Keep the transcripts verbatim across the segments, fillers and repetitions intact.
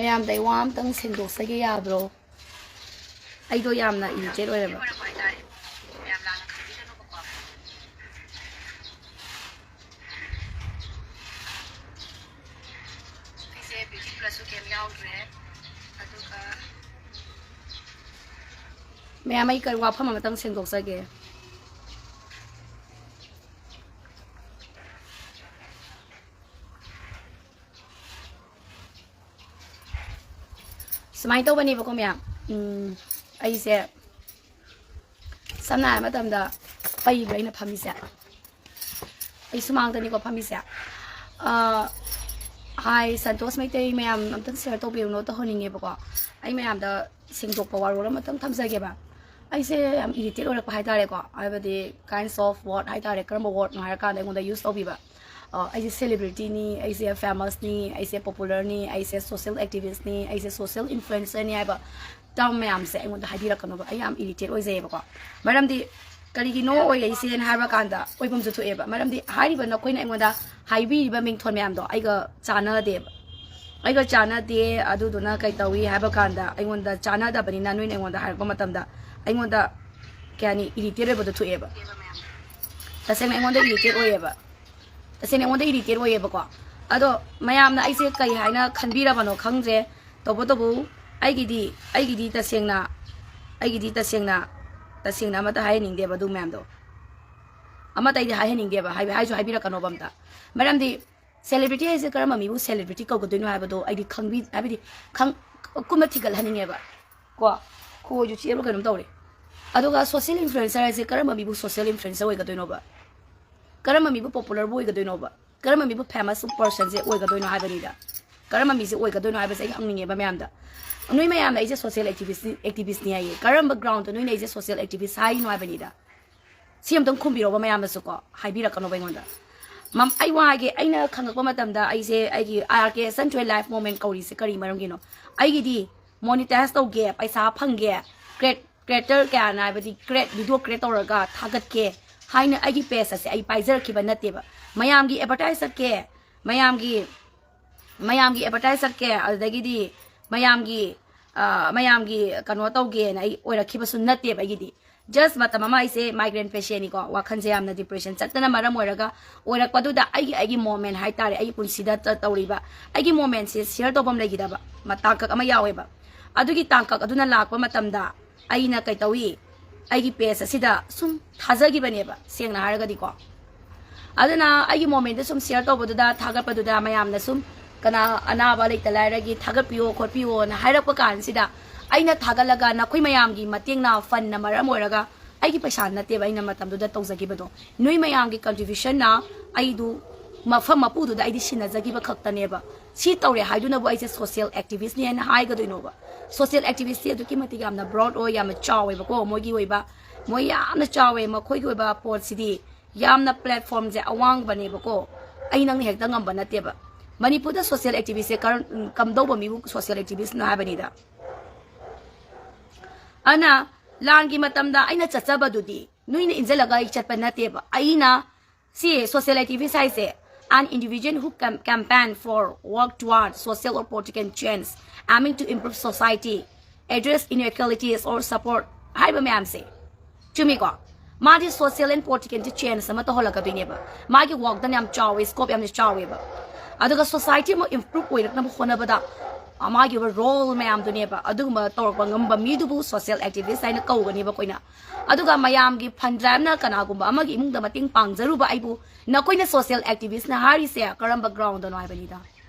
ꯃꯌꯥꯝꯗ ꯑꯩ ꯋꯥ ꯑꯝꯇꯪ ꯁꯦꯡꯗꯣꯛꯆꯒꯦ ꯌꯥꯕ꯭ꯔꯣ? ꯑꯩꯗꯣ ꯌꯥꯝꯅ ꯏꯔꯤꯇꯦꯠ ꯑꯣꯏꯔꯕ꯫ ꯃꯌꯥꯝ, ꯑꯩ ꯀꯔꯤ ꯋꯥꯐꯝ ꯑꯃꯇꯪ ꯁꯦꯡꯗꯣꯛꯆꯒꯦ꯫ ꯁꯨꯃꯥꯏꯅ ꯇꯧꯕꯅꯦꯕꯀꯣ ꯃꯌꯥꯝ, ꯎꯝ, ꯑꯩꯁꯦ ꯁꯝꯅ ꯍꯥꯏꯔꯕ ꯃꯇꯝꯗ ꯄꯩꯕ꯭ꯔꯥ ꯑꯩꯅ ꯐꯝꯃꯤꯁꯦ? ꯑꯩ ꯁꯨꯃꯥꯡꯗꯅꯤꯀꯣ ꯐꯝꯃꯤꯁꯦ꯫ ꯑ, ꯍꯥꯏ ꯁꯟꯇꯣꯁ ꯃꯩꯇꯩ ꯃꯌꯥꯝ, ꯑꯝꯇꯪ ꯁꯤꯌꯔ ꯇꯧꯕꯤꯔꯨꯅꯣ, ꯇꯧꯍꯟꯅꯤꯡꯉꯦꯕꯀꯣ꯫ ꯑꯩ ꯃꯌꯥꯝꯗ ꯁꯦꯡꯗꯣꯛꯄ ꯋꯥꯔꯣꯜ ꯑꯃꯇꯪ ꯊꯝꯖꯒꯦꯕ꯫ ꯑꯩꯁꯦ ꯌꯥꯝ ꯏꯔꯤꯇꯦꯠ ꯑꯣꯏꯔꯛꯄ ꯍꯥꯏꯇꯥꯔꯦꯀꯣ, ꯍꯥꯏꯕꯗꯤ kinds of word ꯍꯥꯏꯇꯥꯔꯦ, ꯀꯔꯝꯕ ꯋꯥꯔꯗꯅꯣ ꯍꯥꯏꯔꯀꯥꯟꯗ ꯑꯩꯉꯣꯟꯗ ꯌꯨꯁ ꯇꯧꯕꯤꯕ꯫ ꯑ, ꯑꯩꯁꯦ ꯁꯦꯂꯤꯕ꯭ꯔꯤꯇꯤꯅꯤ, ꯑꯩꯁꯦ ꯐꯦꯃꯁꯅꯤ, ꯑꯩꯁꯦ ꯄꯣꯄꯨꯂꯔꯅꯤ, ꯑꯩꯁꯦ ꯁꯣꯁꯤꯌꯦꯜ ꯑꯦꯛꯇꯤꯚꯤꯁꯅꯤ, ꯑꯩꯁꯦ ꯁꯣꯁꯤꯌꯦꯜ ꯏꯟꯐ꯭ꯂꯨꯌꯦꯟꯁꯔꯅꯤ ꯍꯥꯏꯕ ꯇꯔꯝ ꯃꯌꯥꯝꯁꯦ ꯑꯩꯉꯣꯟꯗ ꯍꯥꯏꯕꯤꯔꯛꯀꯅꯣꯕ꯫ ꯑꯩ ꯌꯥꯝ ꯏꯔꯤꯇꯦꯠ ꯑꯣꯏꯖꯩꯌꯦꯕꯀꯣ꯫ ꯃꯔꯝꯗꯤ ꯀꯔꯤꯒꯤꯅꯣ ꯑꯣꯏꯔꯛꯏꯁꯦꯅ ꯍꯥꯏꯕ ꯀꯥꯟꯗ ꯑꯣꯏꯐꯝꯁꯨ ꯊꯣꯛꯑꯦꯕ꯫ ꯃꯔꯝꯗꯤ ꯍꯥꯏꯔꯤꯕ ꯅꯈꯣꯏꯅ ꯑꯩꯉꯣꯟꯗ ꯍꯥꯏꯕꯤꯔꯤꯕ ꯃꯤꯡꯊꯣꯟ ꯃꯌꯥꯝꯗꯣ ꯑꯩꯒ ꯆꯥꯟꯅꯗꯦꯕ꯫ ꯑꯩꯒ ꯆꯥꯟꯅꯗꯦ, ꯑꯗꯨꯗꯨꯅ ꯀꯩ ꯇꯧꯏ ꯍꯥꯏꯕ ꯀꯥꯟꯗ ꯑꯩꯉꯣꯟꯗ ꯆꯥꯟꯅꯗꯕꯅꯤꯅ ꯅꯣꯏꯅ ꯑꯩꯉꯣꯟꯗ ꯍꯥꯏꯔꯛꯄ ꯃꯇꯝꯗ ꯑꯩꯉꯣꯟꯗ, ꯀꯩ ꯍꯥꯏꯅꯤ, ꯏꯔꯤꯇꯦꯠ ꯑꯣꯏꯕꯗꯣ ꯊꯣꯛꯑꯦꯕ꯫ ꯇꯁꯦꯡꯅ ꯑꯩꯉꯣꯟꯗ ꯏꯔꯤꯇꯦꯠ ꯑꯣꯏꯌꯦꯕ꯫ ꯇꯁꯦꯡꯅ ꯑꯩꯉꯣꯟꯗ ꯏꯔꯤꯇꯦꯠ ꯑꯣꯏꯌꯦꯕꯀꯣ꯫ ꯑꯗꯣ ꯃꯌꯥꯝꯅ ꯑꯩꯁꯦ ꯀꯩ ꯍꯥꯏꯅ ꯈꯟꯕꯤꯔꯕꯅꯣ ꯈꯪꯗ꯭ꯔꯦ꯫ ꯇꯧꯕꯇꯕꯨ ꯑꯩꯒꯤꯗꯤ, ꯑꯩꯒꯤꯗꯤ ꯇꯁꯦꯡꯅ, ꯑꯩꯒꯤꯗꯤ ꯇꯁꯦꯡꯅ, ꯇꯁꯦꯡꯅ ꯑꯃꯠꯇ ꯍꯥꯏꯍꯟꯅꯤꯡꯗꯦꯕ ꯑꯗꯨ ꯃꯌꯥꯝꯗꯣ꯫ ꯑꯃꯠꯇ ꯑꯩꯗꯤ ꯍꯥꯏꯍꯟꯅꯤꯡꯗꯦꯕ, ꯍꯥꯏ-, ꯍꯥꯏꯁꯨ ꯍꯥꯏꯕꯤꯔꯛꯀꯅꯣꯕ ꯑꯝꯇ꯫ ꯃꯔꯝꯗꯤ ꯁꯦꯂꯤꯕ꯭ꯔꯤꯇꯤ ꯍꯥꯏꯁꯦ ꯀꯔꯝꯕ ꯃꯤꯕꯨ ꯁꯦꯂꯤꯕ꯭ꯔꯤꯇꯤ ꯀꯧꯒꯗꯣꯏꯅꯣ ꯍꯥꯏꯕꯗꯣ ꯑꯩꯗꯤ ꯈꯪꯕꯤ-, ꯍꯥꯏꯕꯗꯤ ꯈꯪ-, ꯀꯨꯞꯅ ꯊꯤꯒꯠꯍꯟꯅꯤꯡꯉꯦꯕ꯫ ꯀꯣ, ꯈꯨꯑꯣꯏꯁꯨ ꯆꯦꯠꯂꯨ ꯀꯩꯅꯣꯝ ꯇꯧꯔꯦ꯫ ꯑꯗꯨꯒ ꯁꯣꯁꯤꯌꯦꯜ ꯏꯟꯐ꯭ꯂꯨꯌꯦꯟꯁꯔ ꯍꯥꯏꯁꯦ ꯀꯔꯝꯕ ꯃꯤꯕꯨ ꯁꯣꯁꯤꯌꯦꯜ ꯏꯟꯐ꯭ꯂꯨꯌꯦꯟꯁꯔ ꯑꯣꯏꯒꯗꯣꯏꯅꯣꯕ? ꯀꯔꯝꯕ ꯃꯤꯕꯨ ꯄꯣꯄꯨꯂꯔꯕꯨ ꯑꯣꯏꯒꯗꯣꯏꯅꯣꯕ? ꯀꯔꯝꯕ ꯃꯤꯕꯨ ꯐꯦꯃꯁ ꯄꯔꯁꯟꯁꯦ ꯑꯣꯏꯒꯗꯣꯏꯅꯣ ꯍꯥꯏꯕꯅꯤꯗ꯫ ꯀꯔꯝꯕ ꯃꯤꯁꯦ ꯑꯣꯏꯒꯗꯣꯏꯅꯣ ꯍꯥꯏꯕꯁꯦ ꯑꯩ ꯍꯪꯅꯤꯡꯉꯦꯕ ꯃꯌꯥꯝꯗ꯫ ꯅꯣꯏ ꯃꯌꯥꯝꯅ ꯑꯩꯁꯦ ꯁꯣꯁꯤꯌꯦꯜ ꯑꯦꯛꯇꯤꯚꯤꯁ, ꯑꯦꯛꯇꯤꯚꯤꯁꯅꯤ ꯍꯥꯏꯌꯦ꯫ ꯀꯔꯝꯕ ꯒ꯭ꯔꯥꯎꯟꯗ ꯅꯣꯏꯅ ꯑꯩꯁꯦ ꯁꯣꯁꯤꯌꯦꯜ ꯑꯦꯛꯇꯤꯚꯤꯁ ꯍꯥꯏꯔꯤꯅꯣ ꯍꯥꯏꯕꯅꯤꯗ꯫ ꯁꯤ ꯑꯝꯇꯪ ꯈꯨꯝꯕꯤꯔꯣꯕ ꯃꯌꯥꯝꯅꯁꯨꯀꯣ, ꯍꯥꯏꯕꯤꯔꯛꯀꯅꯣꯕ ꯑꯩꯉꯣꯟꯗ꯫ ꯃꯝ-, ꯑꯩ ꯋꯥ ꯍꯥꯏꯒꯦ, ꯑꯩꯅ ꯈꯪꯉꯛꯄ ꯃꯇꯝꯗ ꯑꯩꯁꯦ ꯑꯩꯒꯤ ꯑꯥꯔ ꯀꯦ ꯁꯟ ꯇ꯭ꯋꯦꯟꯇꯤ ꯂꯥꯏꯐ ꯃꯣꯃꯦꯟ ꯀꯧꯔꯤꯁꯦ ꯀꯔꯤ ꯃꯔꯝꯒꯤꯅꯣ? ꯑꯩꯒꯤꯗꯤ ꯃꯣꯅꯤꯇꯥꯏꯁ ꯇꯧꯒꯦ, ꯄꯩꯁꯥ ꯐꯪꯒꯦ, ꯀ꯭ꯔꯦꯠ-, ꯀ꯭ꯔꯤꯌꯦꯇꯔ ꯀꯌꯥꯅ ꯍꯥꯏꯕꯗꯤ ꯀ꯭ꯔꯦꯠ, ꯚꯤꯗꯤꯑꯣ ꯀ꯭ꯔꯤꯌꯦꯠ ꯇꯧꯔꯒ ꯊꯥꯒꯠꯀꯦ ꯍꯥꯏꯅ ꯑꯩꯒꯤ ꯄꯦꯖ ꯑꯁꯦ ꯑꯩ ꯄꯥꯏꯖꯔꯛꯈꯤꯕ ꯅꯠꯇꯦꯕ꯫ ꯃꯌꯥꯝꯒꯤ ꯑꯦꯗꯚꯔꯇꯥꯏꯁ ꯆꯠꯀꯦ, ꯃꯌꯥꯝꯒꯤ ꯃꯌꯥꯝꯒꯤ ꯑꯦꯗꯚꯔꯇꯥꯏꯁ ꯆꯠꯀꯦ, ꯑꯗꯨꯗꯒꯤꯗꯤ ꯃꯌꯥꯝꯒꯤ ꯑ, ꯃꯌꯥꯝꯒꯤ ꯀꯩꯅꯣ ꯇꯧꯒꯦꯅ ꯑꯩ ꯑꯣꯏꯔꯛꯈꯤꯕꯁꯨ ꯅꯠꯇꯦꯕ꯫ ꯑꯩꯒꯤꯗꯤ ꯖꯁ ꯃꯇꯝ ꯑꯃ ꯑꯩꯁꯦ ꯃꯥꯏꯒ꯭ꯔꯦꯟ ꯄꯦꯁꯦꯟꯅꯤꯀꯣ, ꯋꯥꯈꯜꯁꯦ ꯌꯥꯝꯅ ꯗꯤꯄ꯭ꯔꯦꯁꯟ ꯆꯠꯇꯅ ꯃꯔꯝ ꯑꯣꯏꯔꯒ ꯑꯣꯏꯔꯛꯄꯗꯨꯗ ꯑꯩꯒꯤ ꯑꯩꯒꯤ ꯃꯣꯃꯦꯟ ꯍꯥꯏꯇꯥꯔꯦ, ꯑꯩꯒꯤ ꯄꯨꯟꯁꯤꯗ ꯇ- ꯇꯧꯔꯤꯕ ꯑꯩꯒꯤ ꯃꯣꯃꯦꯟꯁꯦ ꯁꯤꯌꯔ ꯇꯧꯐꯝ ꯂꯩꯈꯤꯗꯕ ꯃꯇꯥꯡꯀꯛ ꯑꯃ ꯌꯥꯎꯋꯦꯕ꯫ ꯑꯗꯨꯒꯤ ꯇꯥꯡꯀꯛ ꯑꯗꯨꯅ ꯂꯥꯛꯄ ꯃꯇꯝꯗ ꯑꯩꯅ ꯀꯩꯇꯧꯏ, ꯑꯩꯒꯤ ꯄꯦꯖ ꯑꯁꯤꯗ ꯁꯨꯝ ꯊꯥꯖꯈꯤꯕꯅꯦꯕ, ꯁꯦꯡꯅ ꯍꯥꯏꯔꯒꯗꯤꯀꯣ꯫ ꯑꯗꯨꯅ ꯑꯩꯒꯤ ꯃꯣꯃꯦꯟꯗ ꯁꯨꯝ ꯁꯤꯌꯔ ꯇꯧꯕꯗꯨꯗ, ꯊꯥꯒꯠꯄꯗꯨꯗ ꯃꯌꯥꯝꯅ ꯁꯨꯝ ꯀꯅꯥ ꯑꯅꯥꯕ ꯂꯩꯇ ꯂꯥꯏꯔꯒꯤ ꯊꯥꯒꯠꯄꯤꯌꯣ ꯈꯣꯠꯄꯤꯌꯣꯅ ꯍꯥꯏꯔꯛꯄ ꯀꯥꯟꯁꯤꯗ, ꯑꯩꯅ ꯊꯥꯒꯠꯂꯒ ꯅꯈꯣꯏ ꯃꯌꯥꯝꯒꯤ ꯃꯇꯦꯡꯅ, ꯐꯟꯅ ꯃꯔꯝ ꯑꯣꯏꯔꯒ, ꯑꯩꯒꯤ ꯄꯩꯁꯥ ꯅꯠꯇꯦꯕ ꯑꯩꯅ ꯃꯇꯝꯗꯨꯗ ꯇꯧꯖꯈꯤꯕꯗꯣ, ꯅꯣꯏ ꯃꯌꯥꯝꯒꯤ ꯀꯟꯇ꯭ꯔꯤꯕ꯭ꯌꯨꯁꯟꯅ ꯑꯩꯗꯨ ꯃꯐꯝ ꯃꯄꯨꯗꯨꯗ ꯑꯩꯗꯤ ꯁꯤꯟꯅꯖꯈꯤꯕ ꯈꯛꯇꯅꯦꯕ꯫ ꯁꯤ ꯇꯧꯔꯦ ꯍꯥꯏꯗꯨꯅꯕꯨ ꯑꯩꯁꯦ ꯁꯣꯁꯤꯌꯦꯜ ꯑꯦꯛꯇꯤꯚꯤꯁꯅꯦꯅ ꯍꯥꯏꯒꯗꯣꯏꯅꯣꯕ? ꯁꯣꯁꯤꯌꯦꯜ ꯑꯦꯛꯇꯤꯚꯤꯁꯇꯤ ꯑꯗꯨꯛꯀꯤ ꯃꯇꯤꯛ ꯌꯥꯝꯅ ꯕ꯭ꯔꯣꯗ ꯑꯣꯏ, ꯌꯥꯝꯅ ꯆꯥꯎꯋꯦꯕꯀꯣ꯫ ꯃꯣꯏꯒꯤ ꯑꯣꯏꯕ, ꯃꯣꯏ ꯌꯥꯝꯅ ꯆꯥꯎꯋꯦ꯫ ꯃꯈꯣꯏꯒꯤ ꯑꯣꯏꯕ ꯄꯣꯠꯁꯤꯗꯤ ꯌꯥꯝꯅ ꯄ꯭ꯂꯦꯠꯐꯣꯝꯁꯦ ꯑꯋꯥꯡꯕꯅꯦꯕꯀꯣ꯫ ꯑꯩ ꯅꯪꯅ ꯍꯦꯛꯇ ꯉꯝꯕ ꯅꯠꯇꯦꯕ꯫ ꯃꯅꯤꯄꯨꯔꯗ ꯁꯣꯁꯤꯌꯦꯜ ꯑꯦꯛꯇꯤꯚꯤꯁꯁꯦ ꯀꯔꯝ ꯀꯝꯗꯧꯕ ꯃꯤꯕꯨ ꯁꯣꯁꯤꯌꯦꯜ ꯑꯦꯛꯇꯤꯚꯤꯁꯅꯣ ꯍꯥꯏꯕꯅꯤꯗ꯫ ꯑꯗꯨꯅ ꯂꯥꯟꯒꯤ ꯃꯇꯝꯗ ꯑꯩꯅ ꯆꯠꯆꯕꯗꯨꯗꯤ ꯅꯣꯏꯅ ꯏꯟꯁꯤꯜꯂꯒ ꯑꯩ ꯆꯠꯄ ꯅꯠꯇꯦꯕ꯫ ꯑꯩꯅ, ꯁꯤ ꯁꯣꯁꯤꯌꯦꯜ ꯑꯦꯛꯇꯤꯚꯤꯁ ꯍꯥꯏꯁꯦ, an individual who cam- campaign for work toward social or political change aiming to improve society, address inequalities or support ꯍꯥꯏꯔꯤꯕ ꯃꯌꯥꯝꯁꯦ, ꯆꯨꯝꯃꯤꯀꯣ? ꯃꯥꯗꯤ social and political change ꯑꯃ ꯇꯧꯍꯜꯂꯛꯀꯗꯣꯏꯅꯦꯕ꯫ ꯃꯥꯒꯤ ꯋꯥꯛꯇꯅ ꯌꯥꯝ ꯆꯥꯎꯋꯦ, ꯁ꯭ꯀꯣꯞ ꯌꯥꯝꯅ ꯆꯥꯎꯋꯦꯕ꯫ ꯑꯗꯨꯒ ꯁꯣꯁꯥꯏꯇꯤ ꯑꯃ ꯏꯝꯄ꯭ꯔꯨꯞ ꯑꯣꯏꯔꯛꯅꯕ ꯍꯣꯠꯅꯕꯗ ꯃꯥꯒꯤ ꯑꯣꯏꯕ ꯔꯣꯜ ꯃꯌꯥꯝꯗꯨꯅꯦꯕ꯫ ꯑꯗꯨꯒꯨꯝꯕ ꯇꯧꯔꯛꯄ ꯉꯝꯕ ꯃꯤꯗꯨꯕꯨ ꯁꯣꯁꯤꯌꯦꯜ ꯑꯦꯛꯇꯤꯚꯤꯁ ꯍꯥꯏꯅ ꯀꯧꯒꯅꯦꯕ ꯑꯩꯈꯣꯏꯅ꯫ ꯑꯗꯨꯒ ꯃꯌꯥꯝꯒꯤ ꯐꯟ ꯗ꯭ꯔꯥꯏꯚꯅ ꯀꯅꯥꯒꯨꯝꯕ ꯑꯃꯒꯤ ꯏꯃꯨꯡꯗ ꯃꯇꯦꯡ ꯄꯥꯡꯖꯔꯨꯕ ꯑꯩꯕꯨ ꯅꯈꯣꯏꯅ ꯁꯣꯁꯤꯌꯦꯜ ꯑꯦꯛꯇꯤꯚꯤꯁꯅ ꯍꯥꯏꯔꯤꯁꯦ ꯀꯔꯝꯕ ꯒ꯭ꯔꯥꯎꯟꯗꯅꯣ ꯍꯥꯏꯕꯅꯤꯗ꯫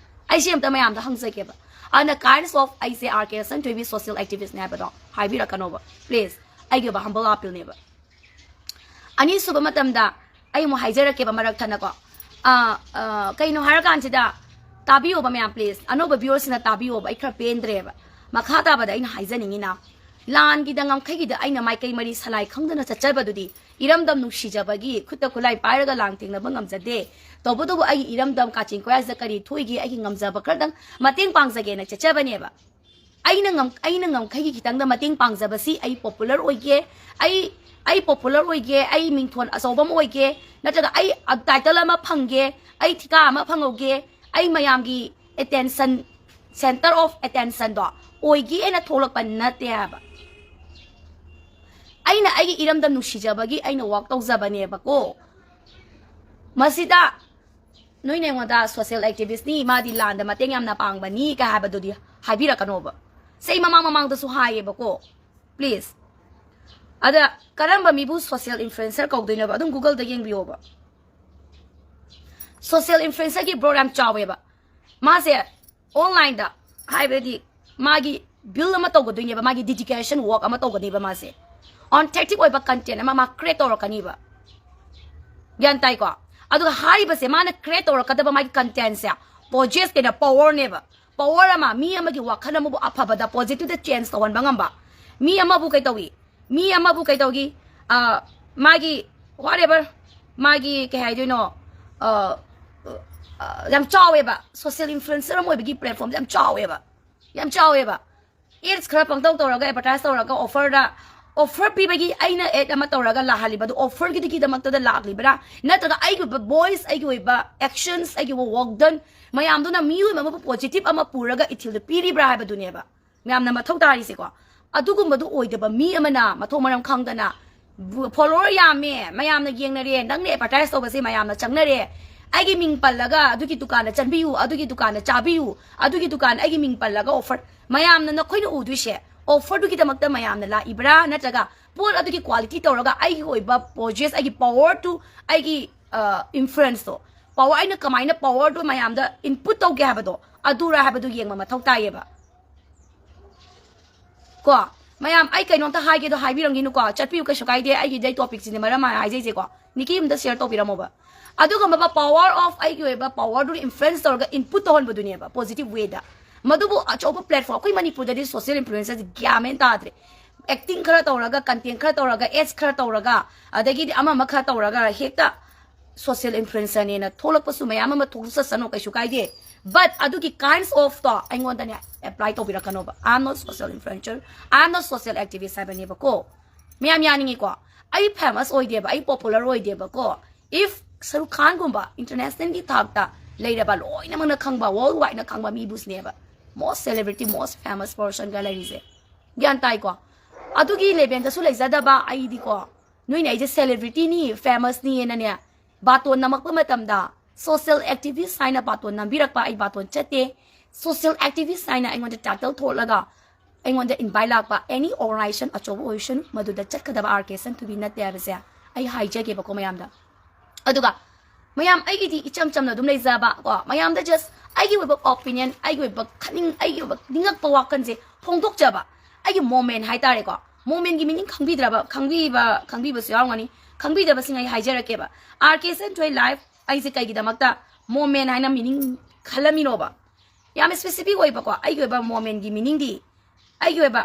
ꯑꯩꯁꯦ ꯑꯝꯇ ꯃꯌꯥꯝꯗ ꯍꯪꯖꯒꯦꯕ꯫ ꯑꯗꯨꯅ ꯀꯥꯏꯟꯁ ꯑꯣꯐ ꯑꯩꯁꯦ ꯑꯥꯔ ꯀꯦ ꯁꯟꯊꯣꯏꯕꯤ ꯁꯣꯁꯤꯌꯦꯜ ꯑꯦꯛꯇꯤꯚꯤꯁꯅꯦ ꯍꯥꯏꯕꯗꯣ ꯍꯥꯏꯕꯤꯔꯛꯀꯅꯣꯕ ꯄ꯭ꯂꯤꯖ꯫ ꯑꯩꯒꯤ ꯑꯣꯏꯕ ꯍꯝꯕꯜ ꯑꯄꯤꯜꯅꯦꯕ꯫ ꯑꯅꯤꯁꯨꯕ ꯃꯇꯝꯗ ꯑꯩ ꯑꯃꯨꯛ ꯍꯥꯏꯖꯔꯛꯀꯦꯕ ꯃꯔꯛ ꯊꯠꯅꯀꯣ꯫ ꯑ, ꯑ, ꯀꯩꯅꯣ ꯍꯥꯏꯔꯀꯥꯟꯁꯤꯗ, ꯇꯥꯕꯤꯌꯣꯕ ꯃꯌꯥꯝ ꯄ꯭ꯂꯤꯖ, ꯑꯅꯧꯕ ꯚ꯭ꯌꯨꯋꯔꯁꯤꯡꯅ ꯇꯥꯕꯤꯌꯣꯕ꯫ ꯑꯩ ꯈꯔ ꯄꯦꯟꯗ꯭ꯔꯦꯕ꯫ ꯃꯈꯥ ꯇꯥꯕꯗ ꯑꯩꯅ ꯍꯥꯏꯖꯅꯤꯡꯉꯤꯅ, ꯂꯥꯟꯒꯤꯗ ꯉꯝꯈꯩꯒꯤꯗ ꯑꯩꯅ ꯃꯥꯏꯀꯩ ꯃꯔꯤ ꯁꯂꯥꯏ ꯈꯪꯗꯅ ꯆꯠꯆꯕꯗꯨꯗꯤ ꯏꯔꯝꯗꯝ ꯅꯨꯡꯁꯤꯖꯕꯒꯤ ꯈꯨꯠꯇ ꯈꯨꯠꯂꯥꯏ ꯄꯥꯏꯔꯒ ꯂꯥꯟ ꯊꯦꯡꯅꯕ ꯉꯝꯖꯗꯦ꯫ ꯇꯧꯕꯇꯕꯨ ꯑꯩꯒꯤ ꯏꯔꯝꯗꯝ ꯀꯥꯆꯤꯟ ꯀꯣꯌꯥꯁꯤꯗ ꯀꯔꯤ ꯊꯣꯛꯏꯒꯦ, ꯑꯩꯒꯤ ꯉꯝꯖꯕ ꯈꯔꯗꯪ ꯃꯇꯦꯡ ꯄꯥꯡꯖꯒꯦꯅ ꯆꯠꯆꯕꯅꯦꯕ꯫ ꯑꯩꯅ ꯉꯝ ꯑꯩꯅ ꯉꯝꯈꯩꯒꯤ ꯈꯤꯇꯪꯗ ꯃꯇꯦꯡ ꯄꯥꯡꯖꯕꯁꯤ ꯑꯩ ꯄꯣꯄꯨꯂꯔ ꯑꯣꯏꯒꯦ, ꯑꯩ ꯑꯩ ꯄꯣꯄꯨꯂꯔ ꯑꯣꯏꯒꯦ, ꯑꯩ ꯃꯤꯡꯊꯣꯟ ꯑꯆꯧꯕ ꯑꯃ ꯑꯣꯏꯒꯦ, ꯅꯠꯇ꯭ꯔꯒ ꯑꯩ ꯇꯥꯏꯇꯜ ꯑꯃ ꯐꯪꯒꯦ, ꯑꯩ ꯊꯤꯀꯥ ꯑꯃ ꯐꯪꯍꯧꯒꯦ, ꯑꯩ ꯃꯌꯥꯝꯒꯤ attention, center of attentionꯗꯣ ꯑꯣꯏꯒꯦꯅ ꯊꯣꯛꯂꯛꯄ ꯅꯠꯇꯦ ꯍꯥꯏꯕ꯫ ꯑꯩꯅ ꯑꯩꯒꯤ ꯏꯔꯝꯗꯝ ꯅꯨꯡꯁꯤꯖꯕꯒꯤ ꯑꯩꯅ ꯋꯥꯛ ꯇꯧꯖꯕꯅꯦꯕꯀꯣ꯫ ꯃꯁꯤꯗ ꯅꯣꯏꯅ ꯑꯩꯉꯣꯟꯗ social activistꯅꯤ, ꯃꯥꯗꯤ ꯂꯥꯟꯗ ꯃꯇꯦꯡ ꯌꯥꯝꯅ ꯄꯥꯡꯕꯅꯤ ꯀꯥꯏ ꯍꯥꯏꯕꯗꯨꯗꯤ ꯍꯥꯏꯕꯤꯔꯛꯀꯅꯣꯕ꯫ ꯁꯤ ꯑꯩ ꯃꯃꯥꯡ ꯃꯃꯥꯡꯗꯁꯨ ꯍꯥꯏꯌꯦꯕꯀꯣ꯫ Please꯫ ꯑꯗ ꯀꯔꯝꯕ ꯃꯤꯕꯨ social influencer ꯀꯧꯗꯣꯏꯅꯣꯕ? ꯑꯗꯨꯝ Googleꯗ ꯌꯦꯡꯕꯤꯌꯣꯕ꯫ Social influencerꯒꯤ ꯕ꯭ꯔꯣ ꯌꯥꯝ ꯆꯥꯎꯋꯦꯕ꯫ ꯃꯥꯁꯦ onlineꯗ, ꯍꯥꯏꯕꯗꯤ ꯃꯥꯒꯤ build ꯑꯃ ꯇꯧꯒꯗꯣꯏꯅꯦꯕ, ꯃꯥꯒꯤ dedication work ꯑꯃ ꯇꯧꯒꯅꯦꯕ꯫ ꯃꯥꯁꯦ authentic ꯑꯣꯏꯕ content ꯑꯃ ꯃꯥ create ꯇꯧꯔꯛꯀꯅꯤꯕ꯫ ꯒ꯭ꯌꯥꯟ ꯇꯥꯏꯀꯣ? ꯑꯗꯨꯒ ꯍꯥꯏꯔꯤꯕꯁꯦ, ꯃꯥꯅ create ꯇꯧꯔꯛꯀꯗꯕ ꯃꯥꯒꯤ contentꯁꯦ possess ꯀꯩꯅ powerꯅꯦꯕ꯫ Power ꯑꯃ, ꯃꯤ ꯑꯃꯒꯤ ꯋꯥꯈꯜ ꯑꯃꯕꯨ ꯑꯐꯕꯗ, positiveꯗ change ꯇꯧꯍꯟꯕ ꯉꯝꯕ, ꯃꯤ ꯑꯃꯕꯨ ꯀꯩ ꯇꯧꯏ? ꯃꯤ ꯑꯃꯕꯨ ꯀꯩ ꯇꯧꯒꯤ? ꯑ, ꯃꯥꯒꯤ whatever, ꯃꯥꯒꯤ ꯀꯩ ꯍꯥꯏꯗꯣꯏꯅꯣ, ꯑ, ꯑ, ꯌꯥꯝ ꯆꯥꯎꯋꯦꯕ꯫ Social influencer ꯑꯃ ꯑꯣꯏꯕꯒꯤ platformꯁꯦ ꯌꯥꯝ ꯆꯥꯎꯋꯦꯕ, ꯌꯥꯝ ꯆꯥꯎꯋꯦꯕ꯫ Ads ꯈꯔ ꯄꯪꯇꯧ ꯇꯧꯔꯒ, advertise ꯇꯧꯔꯒ, offerꯗ, offer ꯄꯤꯕꯒꯤ ꯑꯩꯅ ad ꯑꯃ ꯇꯧꯔꯒ ꯂꯥꯛꯍꯜꯂꯤꯕꯗꯨ offerꯒꯤꯗꯃꯛꯇꯗ ꯂꯥꯛꯂꯤꯕ꯭ꯔꯥ, ꯅꯠꯇ꯭ꯔꯒ ꯑꯩꯒꯤ ꯑꯣꯏꯕ voice, ꯑꯩꯒꯤ ꯑꯣꯏꯕ actions, ꯑꯩꯒꯤ ꯑꯣꯏꯕ work done ꯃꯌꯥꯝꯗꯨꯅ ꯃꯤꯑꯣꯏꯕ ꯑꯃꯕꯨ positive ꯑꯃ ꯄꯨꯔꯒ ꯏꯊꯤꯜꯗꯨ ꯄꯤꯔꯤꯕ꯭ꯔꯥ ꯍꯥꯏꯕꯗꯨꯅꯦꯕ ꯃꯌꯥꯝꯅ ꯃꯊꯧ ꯇꯥꯔꯤꯁꯦꯀꯣ꯫ ꯑꯗꯨꯒꯨꯝꯕꯗꯨ ꯑꯣꯏꯗꯕ ꯃꯤ ꯑꯃꯅ ꯃꯊꯣꯡ ꯃꯔꯝ ꯈꯪꯗꯅ, ꯕꯨ-, follower ꯌꯥꯝꯃꯦ, ꯃꯌꯥꯝꯅ ꯌꯦꯡꯅꯔꯦ, ꯅꯪꯅ advertise ꯇꯧꯕꯁꯦ ꯃꯌꯥꯝꯅ ꯆꯪꯅꯔꯦ, ꯑꯩꯒꯤ ꯃꯤꯡ ꯄꯜꯂꯒ ꯑꯗꯨꯒꯤ ꯗꯨꯀꯥꯟꯗ ꯆꯪꯕꯤꯌꯨ, ꯑꯗꯨꯒꯤ ꯗꯨꯀꯥꯟꯗ ꯆꯥꯕꯤꯌꯨ, ꯑꯗꯨꯒꯤ ꯗꯨꯀꯥꯟ ꯑꯩꯒꯤ ꯃꯤꯡ ꯄꯜꯂꯒ offer, ꯃꯌꯥꯝꯅ ꯅꯈꯣꯏꯅ ꯎꯗꯣꯏꯁꯦ offerꯗꯨꯒꯤꯗꯃꯛꯇ ꯃꯌꯥꯝꯅ ꯂꯥꯛꯏꯕ꯭ꯔꯥ, ꯅꯠꯇ꯭ꯔꯒ ꯄꯣꯠ ꯑꯗꯨꯒꯤ quality ꯇꯧꯔꯒ ꯑꯩꯒꯤ ꯑꯣꯏꯕ possess, ꯑꯩꯒꯤ powerꯗꯨ, ꯑꯩꯒꯤ, ꯑ, influenceꯇꯣ, power, ꯑꯩꯅ ꯀꯃꯥꯏꯅ powerꯗꯣ ꯃꯌꯥꯝꯗ input ꯇꯧꯒꯦ ꯍꯥꯏꯕꯗꯣ, ꯑꯗꯨꯔꯥ ꯍꯥꯏꯕꯗꯨ ꯌꯦꯡꯕ ꯃꯊꯧ ꯇꯥꯏꯌꯦꯕ꯫ ꯀꯣ, ꯃꯌꯥꯝ, ꯑꯩ ꯀꯩꯅꯣꯝꯇ ꯍꯥꯏꯒꯦꯗꯣ ꯍꯥꯏꯕꯤꯔꯝꯒꯤꯅꯨꯀꯣ, ꯆꯠꯄꯤꯌꯨ, ꯀꯩꯁꯨ ꯀꯥꯏꯗꯦ, ꯑꯩꯒꯤꯗꯤ ꯑꯩ topicꯁꯤꯅꯦ ꯃꯔꯝ ꯑꯃ ꯍꯥꯏꯖꯩꯁꯦꯀꯣ꯫ ꯅꯤꯀꯤ ꯑꯝꯇ share ꯇꯧꯕꯤꯔꯝꯃꯣꯕ꯫ ꯑꯗꯨꯒꯨꯝꯕ power of, ꯑꯩꯒꯤ ꯑꯣꯏꯕ powerꯗꯨꯅ influence ꯇꯧꯔꯒ input ꯇꯧꯍꯟꯕꯗꯨꯅꯦꯕ positive wayꯗ꯫ ꯃꯗꯨꯕꯨ ꯑꯆꯧꯕ platform, ꯑꯩꯈꯣꯏ ꯃꯅꯤꯄꯨꯔꯗꯗꯤ social influencerꯁꯦ ꯒ꯭ꯌꯥꯟ ꯃꯦꯟ ꯇꯥꯗ꯭ꯔꯦ꯫ Acting ꯈꯔ ꯇꯧꯔꯒ, content ꯈꯔ ꯇꯧꯔꯒ, ads ꯈꯔ ꯇꯧꯔꯒ, ꯑꯗꯒꯤꯗꯤ ꯑꯃ ꯑꯃ ꯈꯔ ꯇꯧꯔꯒ ꯍꯦꯛꯇ social influencerꯅꯦꯅ ꯊꯣꯛꯂꯛꯄꯁꯨ ꯃꯌꯥꯝ ꯑꯃ ꯊꯣꯛꯆꯁꯅꯨ, ꯀꯩꯁꯨ ꯀꯥꯏꯗꯦ꯫ But ꯑꯗꯨꯒꯤ kinds ofꯇꯣ ꯑꯩꯉꯣꯟꯗꯅꯦ apply ꯇꯧꯕꯤꯔꯛꯀꯅꯣꯕ꯫ I am not social influencer, I am not social activist ꯍꯥꯏꯕꯅꯦꯕꯀꯣ꯫ ꯃꯌꯥꯝ ꯌꯥꯅꯤꯡꯉꯤꯀꯣ? ꯑꯩ famous ꯑꯣꯏꯗꯦꯕ, ꯑꯩ popular ꯑꯣꯏꯗꯦꯕꯀꯣ꯫ If ꯁꯔꯨꯛ ꯈꯥꯟꯒꯨꯝꯕ internationalꯒꯤ ꯊꯥꯛꯇ ꯂꯩꯔꯕ ꯂꯣꯏꯅꯃꯛꯅ ꯈꯪꯕ, world wide ꯅ ꯈꯪꯕ ꯃꯤꯕꯨꯁꯤꯅꯦꯕ most celebrity, most famous person ꯒ ꯂꯩꯔꯤꯁꯦ꯫ ꯒ꯭ꯌꯥꯟ ꯇꯥꯏꯀꯣ? ꯑꯗꯨꯒꯤ level ꯗꯁꯨ ꯂꯩꯖꯗꯕ ꯑꯩꯗꯤꯀꯣ, ꯅꯣꯏꯅ ꯑꯩꯁꯦ celebrity ꯅꯤ, famous ꯅꯤꯅꯅꯦ, ꯕꯥꯇꯣꯟ ꯅꯝꯃꯛꯄ ꯃꯇꯝꯗ social activist ꯍꯥꯏꯅ ꯕꯥꯇꯣꯟ ꯅꯝꯕꯤꯔꯛꯄ, ꯑꯩ ꯕꯥꯇꯣꯟ ꯆꯠꯇꯦ꯫ Social activist ꯍꯥꯏꯅ ꯑꯩꯉꯣꯟꯗ title ꯊꯣꯛꯂꯒ ꯑꯩꯉꯣꯟꯗ invite ꯂꯥꯛꯄ any organization ꯑꯆꯧꯕ ꯑꯣꯏꯁꯅꯨ, ꯃꯗꯨꯗ ꯆꯠꯀꯗꯕ ꯑꯥꯔ ꯀꯦ ꯁꯟꯊꯣꯏꯕꯤ ꯅꯠꯇꯦ ꯍꯥꯏꯕꯁꯦ ꯑꯩ ꯍꯥꯏꯖꯒꯦꯕꯀꯣ ꯃꯌꯥꯝꯗ꯫ ꯑꯗꯨꯒ ꯃꯌꯥꯝ, ꯑꯩꯒꯤꯗꯤ ꯏꯆꯝ ꯆꯝꯅ ꯑꯗꯨꯝ ꯂꯩꯖꯕ ꯀꯣ, ꯃꯌꯥꯝꯗ just ꯑꯩꯒꯤ ꯑꯣꯏꯕ opinion, ꯑꯩꯒꯤ ꯑꯣꯏꯕ ꯈꯟꯅꯤꯡ, ꯑꯩꯒꯤ ꯑꯣꯏꯕ ꯅꯤꯡꯉꯛꯄ ꯋꯥꯈꯜꯁꯦ ꯐꯣꯡꯗꯣꯛꯆꯕ, ꯑꯩꯒꯤ moment ꯍꯥꯏꯇꯥꯔꯦꯀꯣ꯫ Moment ꯀꯤ meaning ꯈꯪꯕꯤꯗ꯭ꯔꯕ, ꯈꯪꯕꯤꯕ, ꯈꯪꯕꯤꯕꯁꯨ ꯌꯥꯎꯔꯝꯒꯅꯤ꯫ ꯈꯪꯕꯤꯗꯕꯁꯤꯡ ꯑꯩ ꯍꯥꯏꯖꯔꯛꯀꯦꯕ꯫ ꯑꯥꯔ ꯀꯦ ꯁꯟꯊꯣꯏ life ꯑꯩꯁꯦ ꯀꯩꯒꯤꯗꯃꯛꯇ moment ꯍꯥꯏꯅ meaning ꯈꯜꯂꯝꯃꯤꯅꯣꯕ? ꯌꯥꯝ specific ꯑꯣꯏꯕꯀꯣ, ꯑꯩꯒꯤ ꯑꯣꯏꯕ moment ꯀꯤ meaning ꯗꯤ, ꯑꯩꯒꯤ ꯑꯣꯏꯕ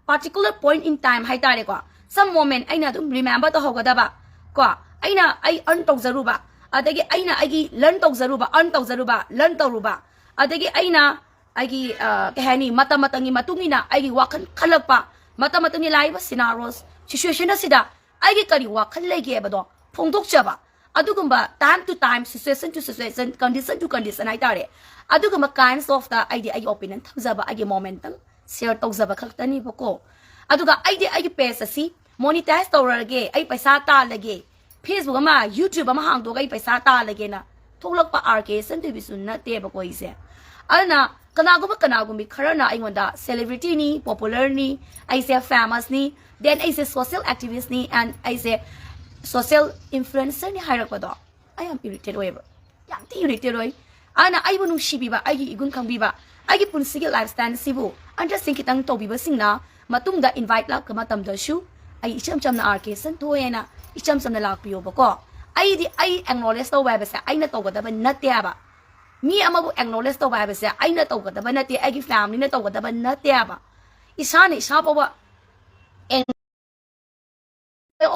particular point in time ꯍꯥꯏꯇꯥꯔꯦꯀꯣ, some moment ꯑꯩꯅ ꯑꯗꯨꯝ remember ꯇꯧꯍꯧꯒꯗꯕ ꯀꯣ, ꯑꯩꯅ ꯑꯩ earn ꯇꯧꯖꯔꯨꯕ, ꯑꯗꯒꯤ ꯑꯩꯅ ꯑꯩꯒꯤ learn ꯇꯧꯖꯔꯨꯕ, earn ꯇꯧꯖꯔꯨꯕ, learn ꯇꯧꯔꯨꯕ, ꯑꯗꯒꯤ ꯑꯩꯅ ꯑꯩꯒꯤ, ꯑ, ꯀꯩ ꯍꯥꯏꯅꯤ, ꯃꯇꯝ ꯃꯇꯝꯒꯤ ꯃꯇꯨꯡ ꯏꯟꯅ ꯑꯩꯒꯤ ꯋꯥꯈꯜ ꯈꯜꯂꯛꯄ, ꯃꯇꯝ ꯃꯇꯝꯒꯤ ꯂꯥꯛꯏꯕ scenarios, situation ꯑꯁꯤꯗ ꯑꯩꯒꯤ ꯀꯔꯤ ꯋꯥꯈꯜ ꯂꯩꯒꯦ ꯍꯥꯏꯕꯗꯣ ꯐꯣꯡꯗꯣꯛꯆꯕ, ꯑꯗꯨꯒꯨꯝꯕ time to time, situation to situation, condition to condition ꯍꯥꯏꯇꯥꯔꯦ, ꯑꯗꯨꯒꯨꯝꯕ kinds of ꯇ ꯑꯩꯗꯤ ꯑꯩꯒꯤ opinion ꯊꯝꯖꯕ, ꯑꯩꯒꯤ moment ꯇꯪ share ꯇꯧꯖꯕ ꯈꯛꯇꯅꯦꯕꯀꯣ꯫ ꯑꯗꯨꯒ ꯑꯩꯗꯤ ꯑꯩꯒꯤ page ꯑꯁꯤ monetize ꯇꯧꯔꯒꯦ, ꯑꯩ ꯄꯩꯁꯥ ꯇꯥꯜꯂꯒꯦ, Facebook ꯑꯃ, YouTube ꯑꯃ ꯍꯥꯡꯗꯣꯛꯑꯒ ꯑꯩ ꯄꯩꯁꯥ ꯇꯥꯜꯂꯒꯦꯅ ꯊꯣꯛꯂꯛꯄ ꯑꯥꯔ ꯀꯦ ꯁꯟꯊꯣꯏꯕꯤꯁꯨ ꯅꯠꯇꯦꯕꯀꯣ ꯑꯩꯁꯦ꯫ ꯑꯗꯨꯅ ꯀꯅꯥꯒꯨꯝꯕ, ꯀꯅꯥꯒꯨꯝꯕꯤ ꯈꯔꯅ ꯑꯩꯉꯣꯟꯗ celebrity ꯅꯤ, popular ꯅꯤ, ꯑꯩꯁꯦ famous ꯅꯤ, then ꯑꯩꯁꯦ social activist ꯅꯤ, and ꯑꯩꯁꯦ social influencer ꯅꯤ ꯍꯥꯏꯔꯛꯄꯗꯣ ꯑꯩ ꯌꯥꯝ irritate ꯑꯣꯏꯌꯦꯕ, ꯌꯥꯝ ꯊꯤ irritate ꯑꯣꯏ꯫ ꯑꯗꯨꯅ ꯑꯩꯕꯨ ꯅꯨꯡꯁꯤꯕꯤꯕ, ꯑꯩꯒꯤ ꯏꯒꯨꯟ ꯈꯪꯕꯤꯕ, ꯑꯩꯒꯤ ꯄꯨꯟꯁꯤꯒꯤ lifestyle ꯁꯤꯕꯨ understand ꯈꯤꯇꯪ ꯇꯧꯕꯤꯕꯁꯤꯡꯅ ꯃꯇꯨꯡꯗ invite ꯂꯥꯛꯄ ꯃꯇꯝꯗꯁꯨ ꯑꯩ ꯏꯆꯝ ꯆꯝꯅ ꯑꯥꯔ ꯀꯦ ꯁꯟꯊꯣꯏ ꯍꯥꯏꯅ ꯏꯆꯝ ꯆꯝꯅ ꯂꯥꯛꯄꯤꯌꯣꯕꯀꯣ꯫ ꯑꯩꯗꯤ ꯑꯩ acknowledge ꯇꯧꯕ ꯍꯥꯏꯕꯁꯦ ꯑꯩꯅ ꯇꯧꯒꯗꯕ ꯅꯠꯇꯦ ꯍꯥꯏꯕ꯫ ꯃꯤ ꯑꯃꯕꯨ acknowledge ꯇꯧꯕ ꯍꯥꯏꯕꯁꯦ ꯑꯩꯅ ꯇꯧꯒꯗꯕ ꯅꯠꯇꯦ, ꯑꯩꯒꯤ family ꯅ ꯇꯧꯒꯗꯕ ꯅꯠꯇꯦ ꯍꯥꯏꯕ꯫ ꯏꯁꯥꯅ ꯏꯁꯥ ꯐꯥꯎꯕ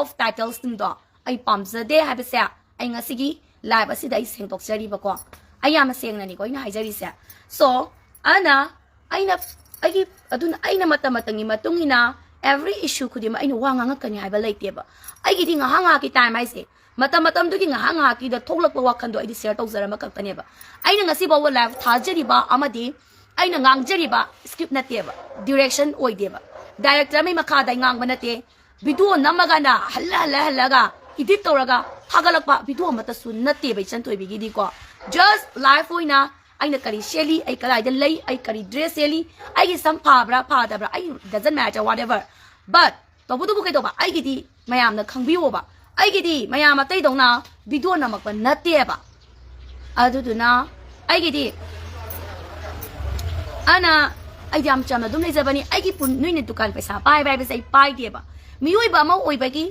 of title ꯁꯤꯡꯗꯣ ꯑꯩ ꯄꯥꯝꯖꯗꯦ ꯍꯥꯏꯕꯁꯦ ꯑꯩ ꯉꯁꯤꯒꯤ live ꯑꯁꯤꯗ ꯑꯩ ꯁꯦꯡꯗꯣꯛꯆꯔꯤꯕꯀꯣ꯫ ꯑꯩ ꯌꯥꯝꯅ ꯁꯦꯡꯅꯅꯤꯀꯣ ꯑꯩꯅ ꯍꯥꯏꯖꯔꯤꯁꯦ꯫ So, ꯑꯗꯨꯅ ꯑꯩꯅ ꯑꯩꯒꯤ, ꯑꯗꯨꯅ ꯑꯩꯅ ꯃꯇꯝ ꯃꯇꯝꯒꯤ ꯃꯇꯨꯡ ꯏꯟꯅ Every issue ꯈꯨꯗꯤꯡꯃꯛ ꯑꯩꯅ ꯋꯥ ꯉꯥꯡꯉꯛꯀꯅꯤ ꯍꯥꯏꯕ ꯂꯩꯇꯦꯕ꯫ ꯑꯩꯒꯤꯗꯤ ꯉꯥꯏꯍꯥꯛ ꯉꯥꯏꯍꯥꯛꯀꯤ time ꯍꯥꯏꯁꯦ, ꯃꯇꯝ ꯃꯇꯝꯗꯨꯒꯤ ꯉꯥꯏꯍꯥꯛ ꯉꯥꯏꯍꯥꯛꯀꯤꯗ ꯊꯣꯛꯂꯛꯄ ꯋꯥꯈꯜꯗꯣ ꯑꯩꯗꯤ share ꯇꯧꯖꯔꯝꯕ ꯈꯛꯇꯅꯦꯕ꯫ ꯑꯩꯅ ꯉꯁꯤ ꯐꯥꯎꯕ live ꯊꯥꯖꯔꯤꯕ ꯑꯃꯗꯤ ꯑꯩꯅ ꯉꯥꯡꯖꯔꯤꯕ script ꯅꯠꯇꯦꯕ, direction ꯑꯣꯏꯗꯦꯕ, director ꯑꯃꯒꯤ ꯃꯈꯥꯗ ꯑꯩ ꯉꯥꯡꯕ ꯅꯠꯇꯦ꯫ Video ꯅꯝꯃꯒꯅ ꯍꯜꯂ ꯍꯜꯂ ꯍꯜꯂꯒ edit ꯇꯧꯔꯒ ꯊꯥꯒꯠꯂꯛꯄ video ꯑꯃꯠꯇꯁꯨ ꯅꯠꯇꯦꯕ ꯏꯆꯟ ꯊꯣꯏꯕꯤꯒꯤꯗꯤꯀꯣ꯫ Just live ꯑꯣꯏꯅ ꯑꯩꯅ ꯀꯔꯤ ꯁꯦꯠꯂꯤ, ꯑꯩ ꯀꯗꯥꯏꯗ ꯂꯩ, ꯑꯩ ꯀꯔꯤ dress ꯁꯦꯠꯂꯤ, ꯑꯩꯒꯤ ꯁꯝ ꯐꯕ꯭ꯔꯥ ꯐꯗꯕ꯭ꯔꯥ, ꯑꯩ doesn't matter, whatever, but ꯇꯧꯕꯇꯕꯨ ꯀꯩꯗꯧꯕ, ꯑꯩꯒꯤꯗꯤ ꯃꯌꯥꯝꯅ ꯈꯪꯕꯤꯌꯣꯕ꯫ ꯑꯩꯒꯤꯗꯤ ꯃꯌꯥꯝ ꯑꯇꯩꯗꯧꯅ video ꯅꯝꯃꯛꯄ ꯅꯠꯇꯦꯕ꯫ ꯑꯗꯨꯗꯨꯅ ꯑꯩꯒꯤꯗꯤ ꯑꯅ ꯑꯩꯗꯤ ꯌꯥꯝ ꯆꯝꯅ ꯑꯗꯨꯝ ꯂꯩꯖꯕꯅꯤ꯫ ꯑꯩꯒꯤ ꯄꯨꯟ- ꯅꯣꯏꯅ ꯗꯨꯀꯥꯟ ꯄꯩꯁꯥ ꯄꯥꯏꯕ ꯍꯥꯏꯕꯁꯦ ꯑꯩ ꯄꯥꯏꯗꯦꯕ꯫ ꯃꯤꯑꯣꯏꯕ ꯑꯃ ꯑꯣꯏꯕꯒꯤ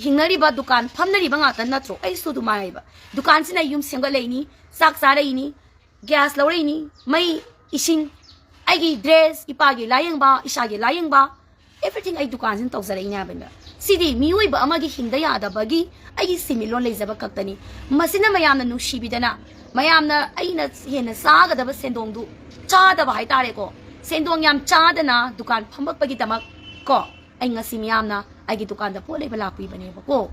ꯍꯤꯡꯅꯔꯤꯕ, ꯗꯨꯀꯥꯟ ꯐꯝꯅꯔꯤꯕ ꯉꯥꯛꯇ ꯅꯠꯇ꯭ꯔꯣ? ꯑꯩꯁꯨ ꯑꯗꯨꯃꯥꯏꯅ ꯂꯩꯕ꯫ ꯗꯨꯀꯥꯟꯁꯤꯅ ꯌꯨꯝ ꯁꯦꯝꯒꯠꯂꯛꯏꯅꯤ, ꯆꯥꯛ ꯆꯥꯔꯛꯏꯅꯤ, gas ꯂꯧꯔꯛꯏꯅꯤ, ꯃꯩ, ꯏꯁꯤꯡ, ꯑꯩꯒꯤ dress, ꯏꯄꯥꯒꯤ ꯂꯥꯏꯌꯦꯡꯕ, ꯏꯁꯥꯒꯤ ꯂꯥꯏꯌꯦꯡꯕ, everything ꯑꯩ ꯗꯨꯀꯥꯟꯁꯤꯅ ꯇꯧꯖꯔꯛꯏꯅꯦ ꯍꯥꯏꯕꯅꯤꯗ꯫ ꯁꯤꯗꯤ ꯃꯤꯑꯣꯏꯕ ꯑꯃꯒꯤ ꯍꯤꯡꯗ ꯌꯥꯗꯕꯒꯤ ꯑꯩꯒꯤ ꯁꯤꯟꯃꯤꯠꯂꯣꯟ ꯂꯩꯖꯕ ꯈꯛꯇꯅꯤ꯫ ꯃꯁꯤꯅ ꯃꯌꯥꯝꯅ ꯅꯨꯡꯁꯤꯕꯤꯗꯅ, ꯃꯌꯥꯝꯅ ꯑꯩꯅ ꯍꯦꯟꯅ ꯆꯥꯒꯗꯕ ꯁꯦꯟꯗꯣꯡꯗꯨ ꯆꯥꯗꯕ ꯍꯥꯏꯇꯥꯔꯦꯀꯣ, ꯁꯦꯟꯗꯣꯡ ꯌꯥꯝ ꯆꯥꯗꯅ ꯗꯨꯀꯥꯟ ꯐꯝꯃꯛꯄꯒꯤꯗꯃꯛ ꯀꯣ, ꯑꯩ ꯉꯁꯤ ꯃꯤꯌꯥꯝꯅ ꯑꯩꯒꯤ ꯗꯨꯀꯥꯟꯗ ꯄꯣꯠ ꯂꯩꯕ ꯂꯥꯛꯄꯤꯕꯅꯦꯕꯀꯣ꯫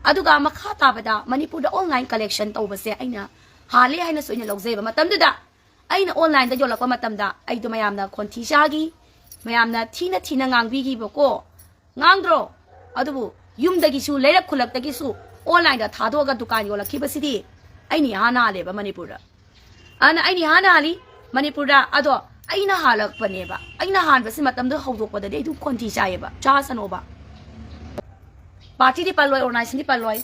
ꯑꯗꯨꯒ ꯃꯈꯥ ꯇꯥꯕꯗ ꯃꯅꯤꯄꯨꯔꯗ online collection ꯇꯧꯕꯁꯦ ꯑꯩꯅ ꯍꯥꯜꯂꯦ ꯍꯥꯏꯅꯁꯨ ꯑꯩꯅ ꯂꯧꯖꯩꯕ꯫ ꯃꯇꯝꯗꯨꯗ ꯑꯩꯅ online ꯗ ꯌꯣꯜꯂꯛꯄ ꯃꯇꯝꯗ ꯑꯩꯗꯣ ꯃꯌꯥꯝꯅ ꯈꯣꯟꯊꯤ ꯆꯥꯈꯤ, ꯃꯌꯥꯝꯅ ꯊꯤꯅ ꯊꯤꯅ ꯉꯥꯡꯕꯤꯈꯤꯕꯀꯣ꯫ ꯉꯥꯡꯗ꯭ꯔꯣ? ꯑꯗꯨꯕꯨ ꯌꯨꯝꯗꯒꯤꯁꯨ, ꯂꯩꯔꯛ ꯈꯨꯜꯂꯛꯇꯒꯤꯁꯨ online ꯗ ꯊꯥꯗꯣꯛꯑꯒ ꯗꯨꯀꯥꯟ ꯌꯣꯜꯂꯛꯈꯤꯕꯁꯤꯗꯤ ꯑꯩꯅ ꯏꯍꯥꯟ ꯍꯥꯜꯂꯦꯕ ꯃꯅꯤꯄꯨꯔꯗ꯫ ꯑꯗꯨꯅ ꯑꯩꯅ ꯏꯍꯥꯟ ꯍꯥꯜꯂꯤ ꯃꯅꯤꯄꯨꯔꯗ꯫ ꯑꯗꯣ ꯑꯩꯅ ꯍꯥꯜꯂꯛꯄꯅꯦꯕ꯫ ꯑꯩꯅ ꯍꯥꯟꯕꯁꯤ ꯃꯇꯝꯗꯨ ꯍꯧꯗꯣꯛꯄꯗꯗꯤ ꯑꯩ ꯑꯗꯨꯝ ꯈꯣꯟꯊꯤ ꯆꯥꯏꯌꯦꯕ, ꯆꯥꯁꯅꯣꯕ꯫ Party ꯗꯤ ꯄꯜꯂꯣꯏ, organization ꯗꯤ ꯄꯜꯂꯣꯏ,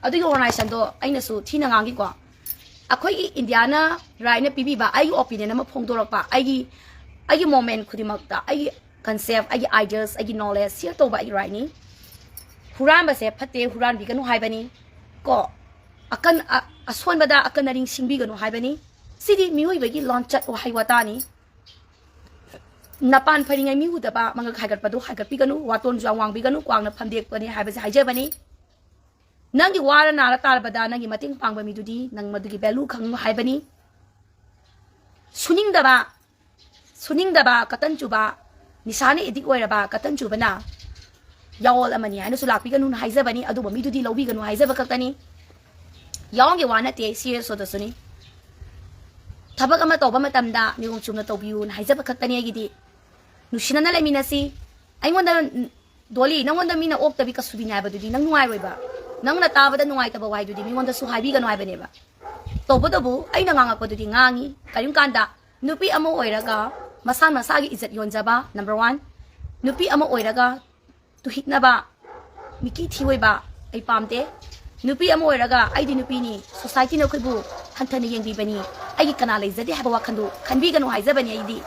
ꯑꯗꯨꯒꯤ organization ꯗꯣ ꯑꯩꯅꯁꯨ ꯊꯤꯅ ꯉꯥꯡꯈꯤꯀꯣ꯫ ꯑꯩꯈꯣꯏꯒꯤ India ꯅ right ꯅ ꯄꯤꯕꯤꯕ ꯑꯩꯒꯤ opinion ꯑꯃ ꯐꯣꯡꯗꯣꯔꯛꯄ, ꯑꯩꯒꯤ, ꯑꯩꯒꯤ moment ꯈꯨꯗꯤꯡꯃꯛꯇ ꯑꯩꯒꯤ concept, ꯑꯩꯒꯤ ideas, ꯑꯩꯒꯤ knowledge share ꯇꯧꯕ ꯑꯩꯒꯤ right ꯅꯤ꯫ ꯍꯨꯔꯥꯟꯕꯁꯦ ꯐꯠꯇꯦ, ꯍꯨꯔꯥꯟꯕꯤꯒꯅꯨ ꯍꯥꯏꯕꯅꯤ ꯀꯣ꯫ ꯑꯀꯟ-, ꯑ-, ꯑꯁꯣꯟꯕꯗ ꯑꯀꯟ ꯑꯔꯤꯡ ꯁꯤꯡꯕꯤꯒꯅꯨ ꯍꯥꯏꯕꯅꯤ꯫ ꯁꯤꯗꯤ ꯃꯤꯑꯣꯏꯕꯒꯤ ꯂꯣꯟꯆꯠ ꯋꯥꯍꯩ ꯋꯥꯇꯥꯅꯤ꯫ ꯅꯄꯥꯟ ꯐꯔꯤꯉꯩ ꯃꯤ ꯎꯗꯕ ꯃꯉꯛ ꯍꯥꯏꯒꯠꯄꯗꯨ ꯍꯥꯏꯒꯠꯄꯤꯒꯅꯨ, ꯋꯥꯇꯣꯟꯁꯨ ꯌꯥꯝ ꯋꯥꯡꯕꯤꯒꯅꯨ, ꯀ꯭ꯋꯥꯛꯅ ꯐꯝꯗꯦꯛꯄꯅꯤ ꯍꯥꯏꯕꯁꯦ ꯍꯥꯏꯖꯕꯅꯤ꯫ ꯅꯪꯒꯤ ꯋꯥꯔ ꯅꯥꯔ ꯇꯥꯔꯕꯗ ꯅꯪꯒꯤ ꯃꯇꯦꯡ ꯄꯥꯡꯕ ꯃꯤꯗꯨꯗꯤ ꯅꯪ ꯃꯗꯨꯒꯤ value ꯈꯪꯉꯨ ꯍꯥꯏꯕꯅꯤ꯫ ꯁꯨꯅꯤꯡꯗꯕ, ꯁꯨꯅꯤꯡꯗꯕ, ꯀꯇꯟ ꯆꯨꯕ, ꯅꯤꯁꯥꯅ ꯑꯦꯗꯤꯛ ꯑꯣꯏꯔꯕ ꯀꯇꯟ ꯆꯨꯕꯅ ꯌꯥꯑꯣꯜ ꯑꯃꯅꯤ ꯍꯥꯏꯅꯁꯨ ꯂꯥꯛꯄꯤꯒꯅꯨꯅ ꯍꯥꯏꯖꯕꯅꯤ, ꯑꯗꯨꯕꯨ ꯃꯤꯗꯨꯗꯤ ꯂꯧꯕꯤꯒꯅꯨ ꯍꯥꯏꯖꯕ ꯈꯛꯇꯅꯤ꯫ ꯌꯥꯑꯣꯜꯒꯤ ꯋꯥ ꯅꯠꯇꯦ, ꯁꯤ ꯑꯦꯁ ꯑꯣꯗꯁꯨꯅꯤ꯫ ꯊꯕꯛ ꯑꯃ ꯇꯧꯕ ꯃꯇꯝꯗ ꯅꯤꯌꯣꯝ ꯆꯨꯝꯅ ꯇꯧꯕꯤꯌꯨꯅ ꯍꯥꯏꯖꯕ ꯈꯛꯇꯅꯤ ꯑꯩꯒꯤꯗꯤ꯫ ꯅꯨꯡꯁꯤꯅꯅ ꯂꯩꯃꯤꯟꯅꯁꯤ꯫ ꯑꯩꯉꯣꯟꯗ, ꯗꯣꯂꯤ, ꯅꯪꯉꯣꯟꯗ ꯃꯤꯅ ꯑꯣꯛꯇꯕꯤ ꯀꯁꯨꯕꯤꯅꯤ ꯍꯥꯏꯕꯗꯨꯗꯤ ꯅꯪ ꯅꯨꯡꯉꯥꯏꯔꯣꯏꯕ꯫ ꯅꯪꯅ ꯇꯥꯕꯗ ꯅꯨꯡꯉꯥꯏꯇꯕ ꯋꯥꯍꯩꯗꯨꯗꯤ ꯃꯤꯉꯣꯟꯗꯁꯨ ꯍꯥꯏꯕꯤꯒꯅꯨ ꯍꯥꯏꯕꯅꯦꯕ꯫ ꯇꯧꯕꯇꯕꯨ ꯑꯩꯅ ꯉꯥꯡꯉꯛꯄꯗꯨꯗꯤ ꯉꯥꯡꯉꯤ꯫ ꯀꯔꯤꯒꯨꯝ ꯀꯥꯟꯗ ꯅꯨꯄꯤ ꯑꯃ ꯑꯣꯏꯔꯒ ꯃꯁꯥ ꯃꯁꯥꯒꯤ ꯏꯖꯠ ꯌꯣꯟꯖꯕ, number one꯫ ꯅꯨꯄꯤ ꯑꯃ ꯑꯣꯏꯔꯒ ꯇꯨꯍꯤꯛꯅꯕ, ꯃꯤꯀꯤ ꯊꯤꯑꯣꯏꯕ ꯑꯩ ꯄꯥꯝꯗꯦ꯫ ꯅꯨꯄꯤ ꯑꯃ ꯑꯣꯏꯔꯒ ꯑꯩꯗꯤ ꯅꯨꯄꯤꯅꯤ, ꯁꯣꯁꯥꯏꯇꯤꯅ ꯑꯩꯈꯣꯏꯕꯨ ꯍꯟꯊꯅ ꯌꯦꯡꯕꯤꯕꯅꯤ, ꯑꯩꯒꯤ ꯀꯅꯥ ꯂꯩꯖꯗꯦ ꯍꯥꯏꯕ ꯋꯥꯈꯜꯗꯨ ꯈꯟꯕꯤꯒꯅꯨ ꯍꯥꯏꯖꯕꯅꯤ ꯑꯩꯗꯤ꯫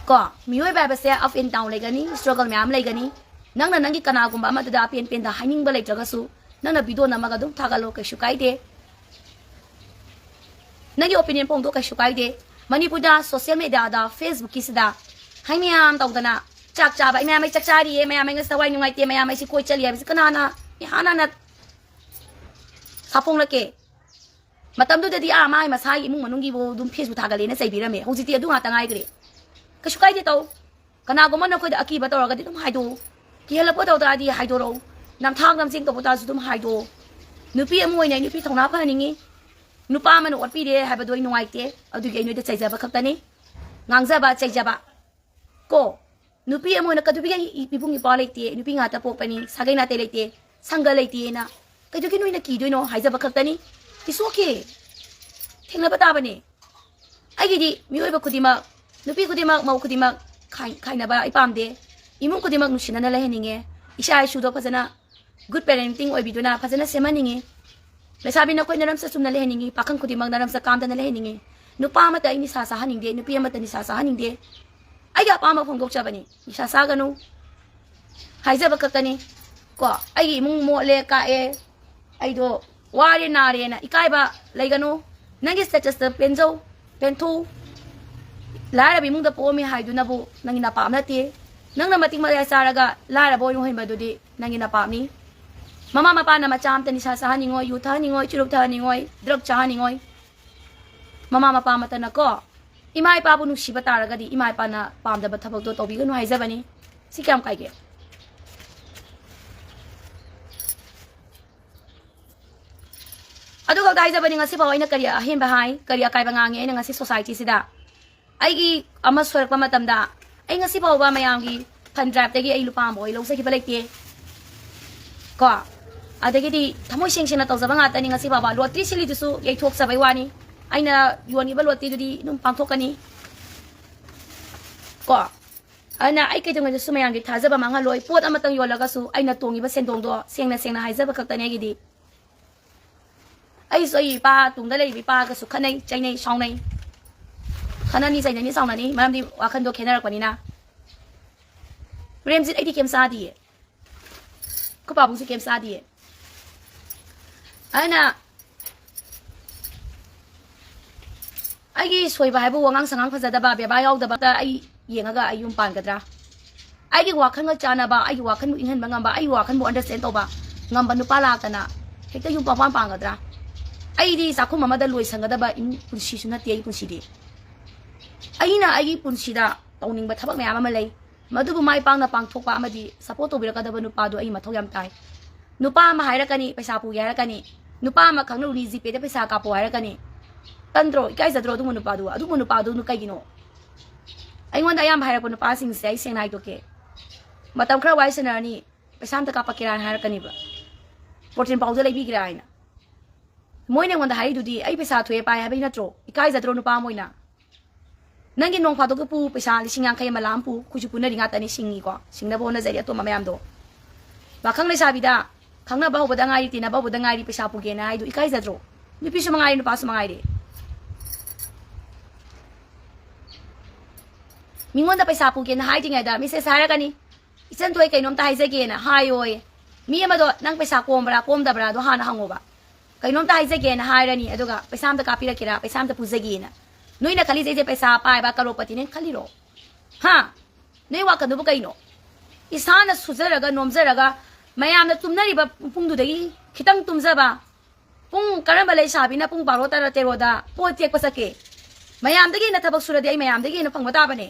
ꯀꯣ, ꯃꯤꯑꯣꯏꯕ ꯍꯥꯏꯕꯁꯦ up and down ꯂꯩꯒꯅꯤ, struggle ꯃꯌꯥꯝ ꯂꯩꯒꯅꯤ꯫ ꯅꯪꯅ ꯅꯪꯒꯤ ꯀꯅꯥꯒꯨꯝꯕ ꯑꯃꯗꯨꯗ ꯑꯄꯦꯟ ꯄꯦꯟꯗ ꯍꯥꯏꯅꯤꯡꯕ ꯂꯩꯇ꯭ꯔꯒꯁꯨ, ꯅꯪꯅ video ꯅꯝꯃꯒ ꯑꯗꯨꯝ ꯊꯥꯒꯠꯂꯣ, ꯀꯩꯁꯨ ꯀꯥꯏꯗꯦ꯫ ꯅꯪꯒꯤ opinion ꯐꯣꯡꯗꯣꯛ, ꯀꯩꯁꯨ ꯀꯥꯏꯗꯦ꯫ ꯃꯅꯤꯄꯨꯔꯗ social mediaꯗ, Facebookꯀꯤꯁꯤꯗ ꯍꯥꯏ ꯃꯌꯥꯝ ꯇꯧꯗꯅ, ꯆꯥꯛ ꯆꯥꯕ, ꯑꯩ ꯃꯌꯥꯝ ꯑꯩ ꯆꯥꯛ ꯆꯥꯔꯤꯌꯦ, ꯃꯌꯥꯝ ꯑꯩ ꯉꯁꯤ ꯊꯋꯥꯏ ꯅꯨꯡꯉꯥꯏꯇꯦ, ꯃꯌꯥꯝ ꯑꯩ ꯁꯤ ꯀꯣꯏ ꯆꯠꯂꯤ ꯍꯥꯏꯕꯁꯤ ꯀꯅꯥꯅ ꯏꯍꯥꯟ ꯍꯥꯟꯅ ꯁꯥꯐꯣꯡꯂꯛꯀꯦ? ꯃꯇꯝꯗꯨꯗꯗꯤ ꯑꯥ ꯃꯥꯏ ꯃꯁꯥꯒꯤ ꯏꯃꯨꯡ ꯃꯅꯨꯡꯒꯤꯕꯨ ꯑꯗꯨꯝ Facebook ꯊꯥꯒꯠꯂꯦꯅ ꯆꯩꯕꯤꯔꯝꯃꯦ꯫ ꯍꯧꯖꯤꯛꯇꯤ ꯑꯗꯨ ꯉꯥꯛꯇ ꯉꯥꯏꯈ꯭ꯔꯦ꯫ ꯀꯩꯁꯨ ꯀꯥꯏꯗꯦ, ꯇꯧ꯫ ꯀꯅꯥꯒꯨꯝꯕ ꯅꯈꯣꯏꯗ ꯑꯀꯤꯕ ꯇꯧꯔꯒꯗꯤ ꯑꯗꯨꯝ ꯍꯥꯏꯗꯣꯛꯎ꯫ ꯀꯤꯍꯜꯂꯛꯄ ꯇꯧ ꯇꯥꯔꯗꯤ ꯍꯥꯏꯗꯣꯔꯛꯎ꯫ ꯅꯝꯊꯥꯛ ꯅꯝꯖꯦꯡ ꯇꯧꯕ ꯇꯥꯔꯁꯨ ꯑꯗꯨꯝ ꯍꯥꯏꯗꯣꯛꯎ꯫ ꯅꯨꯄꯤ ꯑꯃ ꯑꯣꯏꯅ ꯑꯩ ꯅꯨꯄꯤ ꯊꯧꯅꯥ ꯐꯍꯟꯅꯤꯡꯉꯤ꯫ ꯅꯨꯄꯥ ꯑꯃꯅ ꯑꯣꯠꯄꯤꯔꯦ ꯍꯥꯏꯕꯗꯣ ꯑꯩ ꯅꯨꯡꯉꯥꯏꯇꯦ꯫ ꯑꯗꯨꯒꯤ ꯑꯩ ꯅꯣꯏꯗ ꯆꯩꯖꯕ ꯈꯛꯇꯅꯤ꯫ ꯉꯥꯡꯖꯕ, ꯆꯩꯖꯕ꯫ ꯀꯣ, ꯅꯨꯄꯤ ꯑꯃ ꯑꯣꯏꯅ ꯀꯩꯗꯧꯕꯒꯤ ꯑꯩ ꯏꯕꯨꯡ ꯏꯄ꯭ꯋꯥ ꯂꯩꯇꯦ, ꯅꯨꯄꯤ ꯉꯥꯛꯇ ꯄꯣꯛꯄꯅꯤ, ꯁꯥꯒꯩ ꯅꯥꯇꯩ ꯂꯩꯇꯦ, ꯁꯪꯒ ꯂꯩꯇꯦꯅ ꯀꯩꯗꯧꯒꯤ ꯅꯣꯏꯅ ꯀꯤꯗꯣꯏꯅꯣ ꯍꯥꯏꯖꯕ ꯈꯛꯇꯅꯤ꯫ It's okay꯫ ꯊꯦꯡꯅꯕ ꯇꯥꯕꯅꯦ꯫ ꯑꯩꯒꯤꯗꯤ ꯃꯤꯑꯣꯏꯕ ꯈꯨꯗꯤꯡꯃꯛ, ꯅꯨꯄꯤ ꯈꯨꯗꯤꯡꯃꯛ, ꯃꯧ ꯈꯨꯗꯤꯡꯃꯛ ꯈꯥꯏ-, ꯈꯥꯏꯅꯕ ꯑꯩ ꯄꯥꯝꯗꯦ꯫ ꯏꯃꯨꯡ ꯈꯨꯗꯤꯡꯃꯛ ꯅꯨꯡꯁꯤꯅꯅ ꯂꯩꯍꯟꯅꯤꯡꯉꯦ꯫ ꯏꯆꯥ ꯏꯁꯨꯗꯣ ꯐꯖꯅ good parenting ꯑꯣꯏꯕꯤꯗꯨꯅ ꯐꯖꯅ ꯁꯦꯝꯍꯟꯅꯤꯡꯉꯤ꯫ ꯂꯩꯁꯥꯕꯤ ꯅꯈꯣꯏ ꯅꯔꯝꯆꯠ ꯆꯨꯝꯅ ꯂꯩꯍꯟꯅꯤꯡꯉꯤ, ꯄꯥꯈꯪ ꯈꯨꯗꯤꯡꯃꯛ ꯅꯔꯝꯆꯠ ꯀꯥꯝꯗꯅ ꯂꯩꯍꯟꯅꯤꯡꯉꯤ꯫ ꯅꯨꯄꯥ ꯑꯃꯠꯇ ꯑꯩ ꯅꯤꯁꯥ ꯆꯥꯍꯟꯅꯤꯡꯗꯦ, ꯅꯨꯄꯤ ꯑꯃꯠꯇ ꯅꯤꯁꯥ ꯆꯥꯍꯟꯅꯤꯡꯗꯦ꯫ ꯑꯩꯒꯤ ꯑꯄꯥꯝꯕ ꯐꯣꯡꯗꯣꯛꯆꯕꯅꯤ, ꯅꯤꯁꯥ ꯆꯥꯒꯅꯨ ꯍꯥꯏꯖꯕ ꯈꯛꯇꯅꯤ꯫ ꯀꯣ, ꯑꯩꯒꯤ ꯏꯃꯨꯡ ꯃꯣꯠꯂꯦ, ꯀꯥꯛꯑꯦ, ꯑꯩꯗꯣ ꯋꯥꯔꯦ, ꯅꯥꯔꯦꯅ ꯏꯀꯥꯏꯕ ꯂꯩꯒꯅꯨ꯫ ꯅꯪꯒꯤ statusꯇ ꯄꯦꯟꯖꯧ, ꯄꯦꯟꯊꯣꯛꯎ꯫ ꯂꯥꯏꯔꯕ ꯏꯃꯨꯡꯗ ꯄꯣꯛꯑꯝꯃꯤ ꯍꯥꯏꯗꯨꯅꯕꯨ ꯅꯪꯒꯤ ꯅꯄꯥꯞ ꯅꯠꯇꯦ꯫ ꯅꯪꯅ ꯃꯇꯤꯛ ꯃꯌꯥꯏ ꯆꯥꯔꯒ ꯂꯥꯏꯔꯕ ꯑꯣꯏꯅ ꯑꯣꯏꯍꯟꯕꯗꯨꯗꯤ ꯅꯪꯒꯤ ꯅꯄꯥꯞꯅꯤ꯫ ꯃꯃꯥ ꯃꯄꯥꯅ ꯃꯆꯥ ꯑꯝꯇ ꯅꯤꯁꯥ ꯆꯥꯍꯟꯅꯤꯡꯉꯣꯏ, ꯌꯨ ꯊꯛꯍꯟꯅꯤꯡꯉꯣꯏ, ꯆꯨꯔꯨꯞ ꯊꯛꯍꯟꯅꯤꯡꯉꯣꯏ, drug ꯆꯥꯍꯟꯅꯤꯡꯉꯣꯏ꯫ ꯃꯃꯥ ꯃꯄꯥ ꯑꯃꯠꯇꯅꯀꯣ, ꯏꯃꯥ ꯏꯄꯥꯕꯨ ꯅꯨꯡꯁꯤꯕ ꯇꯥꯔꯒꯗꯤ ꯏꯃꯥ ꯏꯄꯥꯅ ꯄꯥꯝꯗꯕ ꯊꯕꯛꯇꯣ ꯇꯧꯕꯤꯒꯅꯨ ꯍꯥꯏꯖꯕꯅꯤ꯫ ꯁꯤ ꯀꯌꯥꯝ ꯀꯥꯏꯒꯦ? ꯑꯗꯨ ꯈꯛꯇ ꯍꯥꯏꯖꯕꯅꯤ꯫ ꯉꯁꯤꯐꯥꯎ ꯑꯩꯅ ꯀꯔꯤ ꯑꯍꯦꯟꯕ ꯍꯥꯏ, ꯀꯔꯤ ꯑꯀꯥꯏꯕ ꯉꯥꯡꯉꯤ ꯑꯩꯅ ꯉꯁꯤ ꯁꯣꯁꯥꯏꯇꯤꯁꯤꯗ? ꯑꯩꯒꯤ ꯑꯃ ꯁꯣꯏꯔꯛꯄ ꯃꯇꯝꯗ ꯑꯩ ꯉꯁꯤ ꯐꯥꯎꯕ ꯃꯌꯥꯝꯒꯤ ꯐꯟ ꯗ꯭ꯔꯥꯏꯕꯇꯒꯤ ꯑꯩ ꯂꯨꯄꯥ ꯑꯃ ꯐꯥꯎ ꯑꯩ ꯂꯧꯖꯈꯤꯕ ꯂꯩꯇꯦ꯫ ꯀꯣ, ꯑꯗꯒꯤꯗꯤ ꯊꯃꯣꯏ ꯁꯦꯡ ꯁꯦꯡꯅ ꯇꯧꯖꯕ ꯉꯥꯛꯇꯅꯤ꯫ ꯉꯁꯤ ꯐꯥꯎꯕ ꯂꯣꯇ꯭ꯔꯤ ꯁꯤꯜꯂꯤꯗꯨꯁꯨ ꯌꯩꯊꯣꯛꯆꯕꯩ ꯋꯥꯅꯤ꯫ ꯑꯩꯅ ꯌꯣꯟꯈꯤꯕ ꯂꯣꯇ꯭ꯔꯤꯗꯨꯗꯤ ꯑꯗꯨꯝ ꯄꯥꯡꯊꯣꯛꯀꯅꯤ꯫ ꯀꯣ, ꯑꯗꯨꯅ ꯑꯩ ꯀꯩꯗꯧꯉꯩꯗꯁꯨ ꯃꯌꯥꯝꯒꯤ ꯊꯥꯖꯕ ꯃꯥꯡꯍꯜꯂꯣꯏ꯫ ꯄꯣꯠ ꯑꯃꯇꯪ ꯌꯣꯜꯂꯒꯁꯨ ꯑꯩꯅ ꯇꯣꯡꯉꯤꯕ ꯁꯦꯟꯗꯣꯡꯗꯣ ꯁꯦꯡꯅ ꯁꯦꯡꯅ ꯍꯥꯏꯖꯕ ꯈꯛꯇꯅꯦ ꯑꯩꯒꯤꯗꯤ꯫ ꯑꯩꯁꯨ ꯑꯩ ꯏꯄꯥ ꯇꯨꯡꯗ ꯂꯩꯔꯤꯕ ꯏꯄꯥꯒꯁꯨ ꯈꯠꯅꯩ, ꯆꯩꯅꯩ, ꯁꯥꯎꯅꯩ꯫ ꯈꯠꯅꯅꯤ, ꯆꯩꯅꯅꯤ, ꯁꯥꯎꯅꯅꯤ, ꯃꯔꯝꯗꯤ ꯋꯥꯈꯟꯗꯣ ꯈꯦꯠꯅꯔꯛꯄꯅꯤꯅ꯫ ꯄ꯭ꯔꯦꯝꯖꯤꯠ, ꯑꯩꯗꯤ ꯀꯩꯝ ꯆꯥꯗꯤꯌꯦ꯫ ꯑꯩꯈꯣꯏ ꯄꯥꯕꯨꯡꯁꯨ ꯀꯩꯝ ꯆꯥꯗꯤꯌꯦ꯫ ꯑꯗꯨꯅ ꯑꯩꯒꯤ ꯁꯣꯏꯕ ꯍꯥꯏꯕꯨ ꯋꯥꯉꯥꯡ ꯁꯉꯥꯡ ꯐꯖꯗꯕ, ꯕꯦꯕꯥꯔ ꯌꯥꯎꯗꯕꯗ ꯑꯩ ꯌꯦꯡꯉꯒ ꯑꯩ ꯌꯨꯝ ꯄꯥꯟꯒꯗ꯭ꯔꯥ? ꯑꯩꯒꯤ ꯋꯥꯈꯜꯒ ꯆꯥꯟꯅꯕ, ꯑꯩꯒꯤ ꯋꯥꯈꯜꯕꯨ ꯏꯪꯍꯟꯕ ꯉꯝꯕ, ꯑꯩꯒꯤ ꯋꯥꯈꯜꯕꯨ understand ꯇꯧꯕ ꯉꯝꯕ ꯅꯨꯄꯥ ꯂꯥꯛꯇꯅ ꯍꯦꯛꯇ ꯌꯨꯝ ꯄꯪꯄꯥꯟ ꯄꯥꯟꯒꯗ꯭ꯔꯥ? ꯑꯩꯗꯤ ꯆꯥꯛꯈꯨꯝ ꯑꯃꯗ ꯂꯣꯏꯁꯟꯒꯗꯕ ꯏꯃꯨꯡ ꯄꯨꯟꯁꯤꯁꯨ ꯅꯠꯇꯦ ꯑꯩꯒꯤ ꯄꯨꯟꯁꯤꯗꯤ꯫ ꯑꯩꯅ ꯑꯩꯒꯤ ꯄꯨꯟꯁꯤꯗ ꯇꯧꯅꯤꯡꯕ ꯊꯕꯛ ꯃꯌꯥꯝ ꯑꯃ ꯂꯩ꯫ ꯃꯗꯨꯕꯨ ꯃꯥꯏ ꯄꯥꯛꯅ ꯄꯥꯡꯊꯣꯛꯄ ꯑꯃꯗꯤ support ꯇꯧꯕꯤꯔꯛꯀꯗꯕ ꯅꯨꯄꯥꯗꯨ ꯑꯩ ꯃꯊꯧ ꯌꯥꯝ ꯇꯥꯏ꯫ ꯅꯨꯄꯥ ꯑꯃ ꯍꯥꯏꯔꯛꯀꯅꯤ, "ꯄꯩꯁꯥ ꯄꯨꯒꯦ" ꯍꯥꯏꯔꯛꯀꯅꯤ꯫ ꯅꯨꯄꯥ ꯑꯃ ꯈꯪꯅꯔꯨꯅꯤ, GPayꯗ ꯄꯩꯁꯥ ꯀꯥꯞꯄꯣ ꯍꯥꯏꯔꯛꯀꯅꯤ꯫ ꯇꯟꯗ꯭ꯔꯣ? ꯏꯀꯥꯏꯖꯗ꯭ꯔꯣ ꯑꯗꯨꯒꯨꯝꯕ ꯅꯨꯄꯥꯗꯨ? ꯑꯗꯨꯒꯨꯝꯕ ꯅꯨꯄꯥꯗꯨ ꯀꯩꯒꯤꯅꯣ? ꯑꯩꯉꯣꯟꯗ ꯑꯌꯥꯝꯕ ꯍꯥꯏꯔꯛꯄ ꯅꯨꯄꯥꯁꯤꯡꯁꯦ ꯑꯩ ꯁꯦꯡꯅ ꯍꯥꯏꯗꯣꯛꯀꯦ, ꯃꯇꯝ ꯈꯔ ꯋꯥꯔꯤ ꯁꯥꯟꯅꯔꯅꯤ, "ꯄꯩꯁꯥ ꯑꯝꯇ ꯀꯥꯞꯄꯛꯀꯦꯔꯥ?" ꯍꯥꯏꯅ ꯍꯥꯏꯔꯛꯀꯅꯤꯕ, "protein powder ꯂꯩꯕꯤꯒꯦꯔꯥ?" ꯍꯥꯏꯅ꯫ ꯃꯣꯏꯅ ꯑꯩꯉꯣꯟꯗ ꯍꯥꯏꯔꯤꯗꯨꯗꯤ ꯑꯩ ꯄꯩꯁꯥ ꯊꯣꯛꯑꯦ ꯄꯥꯏ ꯍꯥꯏꯕꯩ ꯅꯠꯇ꯭ꯔꯣ? ꯏꯀꯥꯏꯖꯗ꯭ꯔꯣ ꯅꯨꯄꯥ ꯑꯃ ꯑꯣꯏꯅ? ꯅꯪꯒꯤ ꯅꯣꯡ ꯐꯥꯗꯣꯛꯀ ꯄꯨ, ꯄꯩꯁꯥ ꯂꯤꯁꯤꯡ ꯌꯥꯡꯈꯩ ꯑꯃ ꯂꯥꯛ ꯑꯃ ꯄꯨ, ꯑꯩꯈꯣꯏꯁꯨ ꯄꯨꯅꯔꯤ ꯉꯥꯛꯇꯅꯤ, ꯁꯤꯡꯉꯤꯀꯣ, ꯁꯤꯡꯅꯕ ꯍꯣꯠꯅꯖꯔꯤ ꯑꯇꯣꯝꯕ ꯃꯌꯥꯝꯗꯣ꯫ ꯄꯥꯈꯪ ꯂꯩꯁꯥꯕꯤꯗ ꯈꯪꯅꯕ ꯍꯧꯕꯗ ꯉꯥꯏꯔꯤ, ꯇꯤꯟꯅꯕ ꯍꯧꯕꯗ ꯉꯥꯏꯔꯤ, ꯄꯩꯁꯥ ꯄꯨꯒꯦꯅ ꯍꯥꯏꯗꯨ ꯏꯀꯥꯏꯖꯗ꯭ꯔꯣ? ꯅꯨꯄꯤꯁꯨ ꯃꯉꯥꯏꯔꯦ, ꯅꯨꯄꯥꯁꯨ ꯃꯉꯥꯏꯔꯦ꯫ ꯃꯤꯉꯣꯟꯗ ꯄꯩꯁꯥ ꯄꯨꯒꯦꯅ ꯍꯥꯏꯗ꯭ꯔꯤꯉꯩꯗ message ꯍꯥꯏꯔꯛꯀꯅꯤ, "ꯏꯆꯟ ꯊꯣꯏ, ꯀꯩꯅꯣꯝꯇ ꯍꯥꯏꯖꯒꯦꯅ ꯍꯥꯏꯌꯣꯌꯦ"꯫ ꯃꯤ ꯑꯃꯗꯣ ꯅꯪ ꯄꯩꯁꯥ ꯀꯣꯝꯕ꯭ꯔꯥ ꯀꯣꯝꯗꯕ꯭ꯔꯥꯗꯣ ꯍꯥꯟꯅ ꯍꯪꯉꯣꯕ꯫ "ꯀꯩꯅꯣꯝꯇ ꯍꯥꯏꯖꯒꯦꯅ" ꯍꯥꯏꯔꯅꯤ, ꯑꯗꯨꯒ "ꯄꯩꯁꯥ ꯑꯝꯇ ꯀꯥꯞꯄꯤꯔꯛꯀꯦꯔꯥ, ꯄꯩꯁꯥ ꯑꯝꯇ ꯄꯨꯖꯒꯦꯅ"꯫ ꯅꯣꯏꯅ ꯈꯜꯂꯤꯁꯦ ꯑꯩꯁꯦ ꯄꯩꯁꯥ ꯄꯥꯏꯕ ꯀꯔꯣꯔꯄꯇꯤꯅꯦ ꯈꯜꯂꯤꯔꯣ? ꯍꯥ? ꯅꯣꯏ ꯋꯥꯈꯜꯗꯨꯕꯨ ꯀꯩꯅꯣ? ꯏꯁꯥꯅ ꯁꯨꯖꯔꯒ ꯅꯣꯝꯖꯔꯒ ꯃꯌꯥꯝꯅ ꯇꯨꯝꯅꯔꯤꯕ ꯄꯨꯡꯗꯨꯗꯒꯤ ꯈꯤꯇꯪ ꯇꯨꯝꯖꯕ, ꯄꯨꯡ ꯀꯔꯝꯕ ꯂꯩꯁꯥꯕꯤꯅ ꯄꯨꯡ ꯕꯥꯔꯣ ꯇꯔꯥ ꯇꯦꯔꯣꯗ ꯄꯣꯠ ꯇꯦꯛꯄ ꯆꯠꯀꯦ? ꯃꯌꯥꯝꯗꯒꯤ ꯍꯦꯟꯅ ꯊꯕꯛ ꯁꯨꯔꯗꯤ ꯑꯩ ꯃꯌꯥꯝꯗꯒꯤ ꯍꯦꯟꯅ ꯐꯪꯕ ꯇꯥꯕꯅꯦ꯫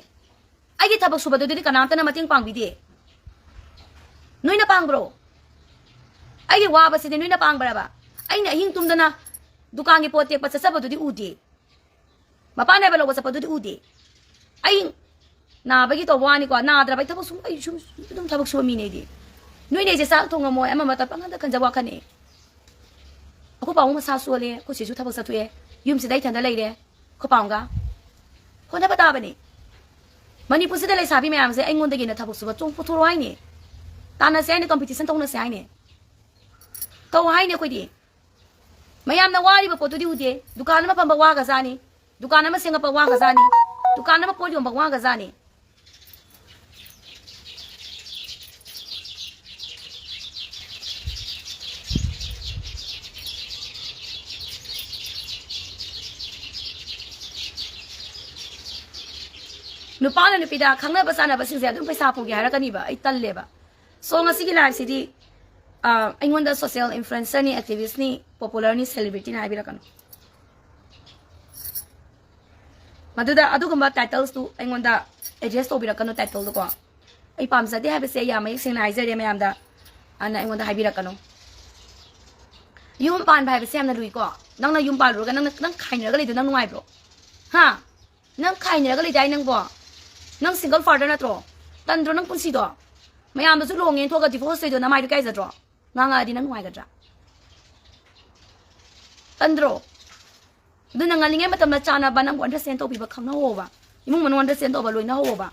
ꯑꯩꯒꯤ ꯊꯕꯛ ꯁꯨꯕꯗꯨꯗꯤ ꯀꯅꯥꯝꯇꯅ ꯃꯇꯦꯡ ꯄꯥꯡꯕꯤꯗꯦ꯫ ꯅꯣꯏꯅ ꯄꯥꯡꯕ꯭ꯔꯣ? ꯑꯩꯒꯤ ꯋꯥꯕꯁꯤꯗꯤ ꯅꯣꯏꯅ ꯄꯥꯡꯕ꯭ꯔꯕ? ꯑꯩꯅ ꯑꯍꯤꯡ ꯇꯨꯝꯗꯅ ꯗꯨꯀꯥꯟꯒꯤ ꯄꯣꯠ ꯇꯦꯛꯄ ꯆꯠꯆꯕꯗꯨꯗꯤ ꯎꯗꯦ꯫ ꯃꯄꯥꯟ ꯅꯥꯏꯕ ꯂꯧꯕ ꯆꯠꯄꯗꯨꯗꯤ ꯎꯗꯦ꯫ ꯑꯩ ꯅꯥꯕꯒꯤ ꯇꯧꯕ ꯋꯥꯅꯤꯀꯣ, ꯅꯥꯗ꯭ꯔꯕ ꯑꯩ ꯊꯕꯛ ꯁꯨꯝ, ꯑꯩ ꯁꯨꯝ ꯑꯗꯨꯝ ꯊꯕꯛ ꯁꯨꯕ ꯃꯤꯅꯦ ꯑꯩꯗꯤ꯫ ꯅꯣꯏꯅ ꯑꯩꯁꯦ ꯆꯥꯛ ꯊꯣꯡꯉꯝꯃꯣꯏ, ꯑꯃ ꯑꯃ ꯇꯧꯔ ꯄꯪꯈꯟꯗ ꯈꯟꯖꯕ ꯋꯥꯈꯜꯅꯦ꯫ ꯑꯩꯈꯣꯏ ꯄꯥꯕꯨꯡ ꯃꯁꯥ ꯁꯣꯜꯂꯦ, ꯑꯩꯈꯣꯏ ꯆꯦꯁꯨ ꯊꯕꯛ ꯆꯠꯊꯣꯛꯑꯦ, ꯌꯨꯝꯁꯤꯗ ꯑꯩ ꯏꯊꯟꯗ ꯂꯩꯔꯦ꯫ ꯑꯩꯈꯣꯏ ꯄꯥꯕꯨꯡꯒ ꯍꯣꯠꯅꯕ ꯇꯥꯕꯅꯤ꯫ ꯃꯅꯤꯄꯨꯔꯁꯤꯗ ꯂꯩꯁꯥꯕꯤ ꯃꯌꯥꯝꯁꯦ ꯑꯩꯉꯣꯟꯗꯒꯤ ꯍꯦꯟꯅ ꯊꯕꯛ ꯁꯨꯕ ꯆꯣꯡ ꯄꯨꯊꯣꯔꯛꯑꯣ ꯍꯥꯏꯅꯤ꯫ ꯇꯥꯟꯅꯁꯦ ꯍꯥꯏꯅꯤ, competition ꯇꯧꯅꯁꯦ ꯍꯥꯏꯅꯤ꯫ ꯇꯧ ꯍꯥꯏꯅꯤ ꯑꯩꯈꯣꯏꯗꯤ꯫ ꯃꯌꯥꯝꯅ ꯋꯥꯔꯤꯕ ꯄꯣꯠꯇꯨꯗꯤ ꯎꯗꯦ꯫ ꯗꯨꯀꯥꯟ ꯑꯃ ꯐꯝꯕ ꯋꯥꯒꯖꯥꯅꯤ, ꯗꯨꯀꯥꯟ ꯑꯃ ꯁꯦꯝꯒꯠꯄ ꯋꯥꯒꯖꯥꯅꯤ, ꯗꯨꯀꯥꯟ ꯑꯃ ꯄꯣꯠ ꯌꯣꯟꯕ ꯋꯥꯒꯖꯥꯅꯤ꯫ ꯅꯨꯄꯥꯅ ꯅꯨꯄꯤꯗ ꯈꯪꯅꯕ ꯆꯥꯟꯅꯕꯁꯤꯡꯁꯦ ꯑꯗꯨꯝ ꯄꯩꯁꯥ ꯄꯨꯒꯦ ꯍꯥꯏꯔꯛꯀꯅꯤꯕ꯫ ꯑꯩ ꯇꯜꯂꯦꯕ꯫ So, ꯉꯁꯤꯒꯤ live ꯁꯤꯗꯤ, ꯑ, ꯑꯩꯉꯣꯟꯗ social influencer ꯅꯤ, activist ꯅꯤ, popular ꯅꯤ, celebrity ꯅꯤ ꯍꯥꯏꯕꯤꯔꯛꯀꯅꯨ꯫ ꯃꯗꯨꯗ ꯑꯗꯨꯒꯨꯝꯕ titles ꯇꯨ ꯑꯩꯉꯣꯟꯗ address ꯇꯧꯕꯤꯔꯛꯀꯅꯨ, title ꯗꯨꯀꯣ꯫ ꯑꯩ ꯄꯥꯝꯖꯗꯦ ꯍꯥꯏꯕꯁꯦ ꯑꯩ ꯌꯥꯝ ꯃꯌꯦꯛ ꯁꯦꯡꯅ ꯍꯥꯏꯖꯔꯦ ꯃꯌꯥꯝꯗ꯫ ꯑꯗꯨꯅ ꯑꯩꯉꯣꯟꯗ ꯍꯥꯏꯕꯤꯔꯛꯀꯅꯨ꯫ ꯌꯨꯝ ꯄꯥꯟꯕ ꯍꯥꯏꯕꯁꯦ ꯌꯥꯝꯅ ꯂꯨꯏꯀꯣ꯫ ꯅꯪꯅ ꯌꯨꯝ ꯄꯥꯜꯂꯨꯔꯒ ꯅꯪꯅ, ꯅꯪ ꯈꯥꯏꯅꯔꯒ ꯂꯩꯗꯣ ꯅꯪ ꯅꯨꯡꯉꯥꯏꯕ꯭ꯔꯣ? ꯍꯥ? ꯅꯪ ꯈꯥꯏꯅꯔꯒ ꯂꯩꯗꯥꯏ ꯅꯪꯕꯣ? ꯅꯪ single father ꯅꯠꯇ꯭ꯔꯣ? ꯇꯟꯗ꯭ꯔꯣ ꯅꯪ ꯄꯨꯟꯁꯤꯗꯣ? ꯃꯌꯥꯝꯗꯁꯨ ꯂꯨꯍꯣꯡꯉꯦꯅ ꯊꯣꯛꯑꯒ divorce ꯇꯧꯗꯣ ꯅꯃꯥꯏꯗꯣ ꯏꯀꯥꯏꯖꯗ꯭ꯔꯣ? ꯉꯥꯡꯉꯛꯑꯗꯤ ꯅꯪ ꯅꯨꯡꯉꯥꯏꯒꯗ꯭ꯔꯥ? ꯇꯟꯗ꯭ꯔꯣ? ꯑꯗꯨꯅ ꯉꯜꯂꯤꯉꯩ ꯃꯇꯝꯗ ꯆꯥꯟꯅꯕ ꯅꯪꯕꯨ understand ꯇꯧꯕꯤꯕ ꯈꯪꯅꯍꯧꯕ, ꯏꯃꯨꯡ ꯃꯅꯨꯡ understand ꯇꯧꯕ ꯂꯣꯏꯅꯍꯧꯕ꯫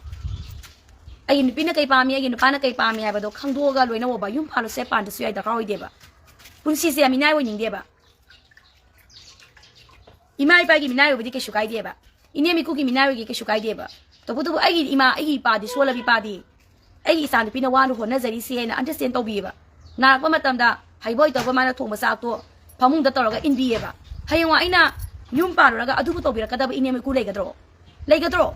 ꯑꯩꯒꯤ ꯅꯨꯄꯤꯅ ꯀꯩ ꯄꯥꯝꯃꯤ, ꯑꯩꯒꯤ ꯅꯨꯄꯥꯅ ꯀꯩ ꯄꯥꯝꯃꯤ ꯍꯥꯏꯕꯗꯣ ꯈꯪꯗꯣꯛꯑꯒ ꯂꯣꯏꯅꯍꯧꯕ꯫ ꯌꯨꯝ ꯄꯥꯜꯂꯁꯨ ꯌꯥꯏ, ꯄꯥꯟꯗ꯭ꯔꯁꯨ ꯌꯥꯏ, ꯗꯔꯀꯥꯔ ꯑꯣꯏꯗꯦꯕ꯫ ꯄꯨꯟꯁꯤꯁꯦ ꯃꯤꯅꯥꯏ ꯑꯣꯏꯅꯤꯡꯗꯦꯕ꯫ ꯏꯃꯥ ꯏꯄꯥꯒꯤ ꯃꯤꯅꯥꯏ ꯑꯣꯏꯕꯗꯤ ꯀꯩꯁꯨ ꯀꯥꯏꯗꯦꯕ, ꯏꯅꯦꯝ ꯏꯀꯨꯒꯤ ꯃꯤꯅꯥꯏ ꯑꯣꯏꯒꯦ ꯀꯩꯁꯨ ꯀꯥꯏꯗꯦꯕ꯫ ꯇꯧꯕꯇꯕꯨ ꯑꯩꯒꯤ ꯏꯃꯥ, ꯑꯩꯒꯤ ꯏꯄꯥꯗꯤ, ꯁꯣꯜꯂꯕ ꯏꯄꯥꯗꯤ, ꯑꯩꯒꯤ ꯏꯆꯥ ꯅꯨꯄꯤꯅ ꯋꯥꯅ ꯍꯣꯠꯅꯖꯔꯤꯁꯦ ꯍꯥꯏꯅ understand ꯇꯧꯕꯤꯌꯦꯕ꯫ ꯅꯥꯔꯛꯄ ꯃꯇꯝꯗ ꯍꯩꯕ ꯍꯩꯇꯕ ꯃꯥꯅ ꯊꯣꯡꯕ ꯆꯥꯛꯇꯣ ꯐꯃꯨꯡꯗ ꯇꯧꯔꯒ ꯏꯟꯕꯤꯌꯦꯕ꯫ ꯍꯌꯦꯡꯋꯥꯏ ꯑꯩꯅ ꯌꯨꯝ ꯄꯥꯜꯂꯨꯔꯒ ꯑꯗꯨꯕꯨ ꯇꯧꯕꯤꯔꯛꯀꯗꯕ ꯏꯅꯦꯝ ꯏꯀꯨ ꯂꯩꯒꯗ꯭ꯔꯣ? ꯂꯩꯒꯗ꯭ꯔꯣ?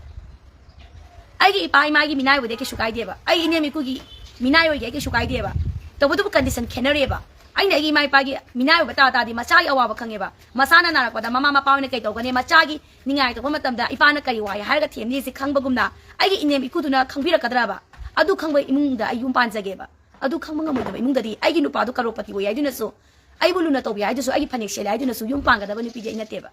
ꯑꯩꯒꯤ ꯏꯄꯥ ꯏꯃꯥꯒꯤ ꯃꯤꯅꯥꯏ ꯑꯣꯏꯕꯗꯤ ꯀꯩꯁꯨ ꯀꯥꯏꯗꯦꯕ, ꯑꯩ ꯏꯅꯦꯝ ꯏꯀꯨꯒꯤ ꯃꯤꯅꯥꯏ ꯑꯣꯏꯒꯦ ꯀꯩꯁꯨ ꯀꯥꯏꯗꯦꯕ꯫ ꯇꯧꯕꯇꯕꯨ condition ꯈꯦꯠꯅꯔꯦꯕ꯫ ꯑꯩꯅ ꯑꯩꯒꯤ ꯏꯃꯥ ꯏꯄꯥꯒꯤ ꯃꯤꯅꯥꯏ ꯑꯣꯏꯕ ꯇꯥ ꯇꯥꯔꯗꯤ ꯃꯆꯥꯒꯤ ꯑꯋꯥꯕ ꯈꯪꯉꯦꯕ꯫ ꯃꯆꯥꯅ ꯅꯥꯔꯛꯄꯗ ꯃꯃꯥ ꯃꯄꯥ ꯍꯣꯏꯅ ꯀꯩ ꯇꯧꯒꯅꯤ? ꯃꯆꯥꯒꯤ ꯅꯤꯡꯉꯥꯏ ꯇꯧꯕ ꯃꯇꯝꯗ ꯏꯄꯥꯅ ꯀꯔꯤ ꯋꯥꯏ ꯍꯥꯏꯔꯒ ꯊꯦꯝꯅꯤꯁꯦ ꯈꯪꯕꯒꯨꯝꯅ ꯑꯩꯒꯤ ꯏꯅꯦꯝ ꯏꯀꯨꯗꯨꯅ ꯈꯪꯕꯤꯔꯛꯀꯗ꯭ꯔꯕ? ꯑꯗꯨ ꯈꯪꯕ ꯏꯃꯨꯡꯗ ꯑꯩ ꯌꯨꯝ ꯄꯥꯟꯖꯒꯦꯕ꯫ ꯑꯗꯨ ꯈꯪꯕ ꯉꯝꯃꯣꯏꯗꯕ ꯏꯃꯨꯡꯗꯗꯤ ꯑꯩꯒꯤ ꯅꯨꯄꯥꯗꯨ ꯀꯔꯣꯔꯄꯇꯤ ꯑꯣꯏ ꯍꯥꯏꯗꯨꯅꯁꯨ, ꯑꯩꯕꯨ ꯂꯨꯅ ꯇꯧꯕꯤ ꯍꯥꯏꯗꯨꯁꯨ, ꯑꯩꯒꯤ ꯐꯅꯦꯛ ꯁꯦꯠꯂꯦ ꯍꯥꯏꯗꯨꯅꯁꯨ ꯌꯨꯝ ꯄꯥꯟꯒꯗꯕ ꯅꯨꯄꯤꯗꯤ ꯑꯩ ꯅꯠꯇꯦꯕ꯫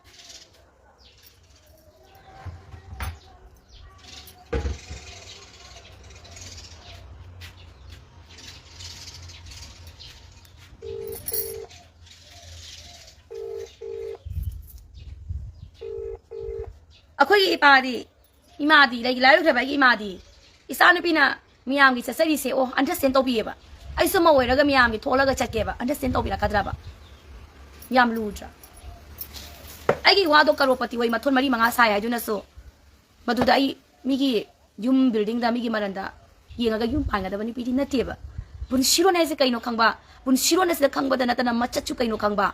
ꯑꯩꯈꯣꯏꯒꯤ ꯏꯄꯥꯗꯤ, ꯏꯃꯥꯗꯤ, ꯂꯩꯒꯤ ꯂꯥꯏ ꯑꯣꯏꯈ꯭ꯔꯕ ꯑꯩꯒꯤ ꯏꯃꯥꯗꯤ, ꯏꯆꯥꯅꯨꯄꯤꯅ ꯃꯤꯌꯥꯝꯒꯤ ꯆꯠꯆꯔꯤꯁꯦ, ꯑꯣ, ꯑꯟꯗꯔꯁ꯭ꯇꯦꯟ ꯇꯧꯕꯤꯌꯦꯕ꯫ ꯑꯩꯁꯨ ꯃꯧ ꯑꯣꯏꯔꯒ ꯃꯤꯌꯥꯝꯒꯤ ꯊꯣꯛꯂꯒ ꯆꯠꯀꯦꯕ, ꯑꯟꯗꯔꯁ꯭ꯇꯦꯟ ꯇꯧꯕꯤꯔꯛꯀꯗ꯭ꯔꯕ? ꯌꯥꯝ ꯂꯨꯗ꯭ꯔꯥ? ꯑꯩꯒꯤ ꯋꯥꯗꯣ ꯀꯔꯣꯔꯄꯇꯤ ꯑꯣꯏ, ꯃꯊꯣꯟ ꯃꯔꯤ ꯃꯉꯥ ꯁꯥꯏ ꯍꯥꯏꯗꯨꯅꯁꯨ, ꯃꯗꯨꯗ ꯑꯩ ꯃꯤꯒꯤ ꯌꯨꯝ, ꯕꯤꯜꯗꯤꯡꯗ, ꯃꯤꯒꯤ ꯃꯔꯟꯗ ꯌꯦꯡꯉꯒ ꯌꯨꯝ ꯄꯥꯟꯒꯗꯕ ꯅꯨꯄꯤꯗꯤ ꯅꯠꯇꯦꯕ꯫ ꯄꯨꯟꯁꯤꯔꯣꯟ ꯍꯥꯏꯁꯦ ꯀꯩꯅꯣ ꯈꯪꯕ, ꯄꯨꯟꯁꯤꯔꯣꯟ ꯑꯁꯤꯗ ꯈꯪꯕꯗ ꯅꯠꯇꯅ ꯃꯆꯠꯁꯨ ꯀꯩꯅꯣ ꯈꯪꯕ,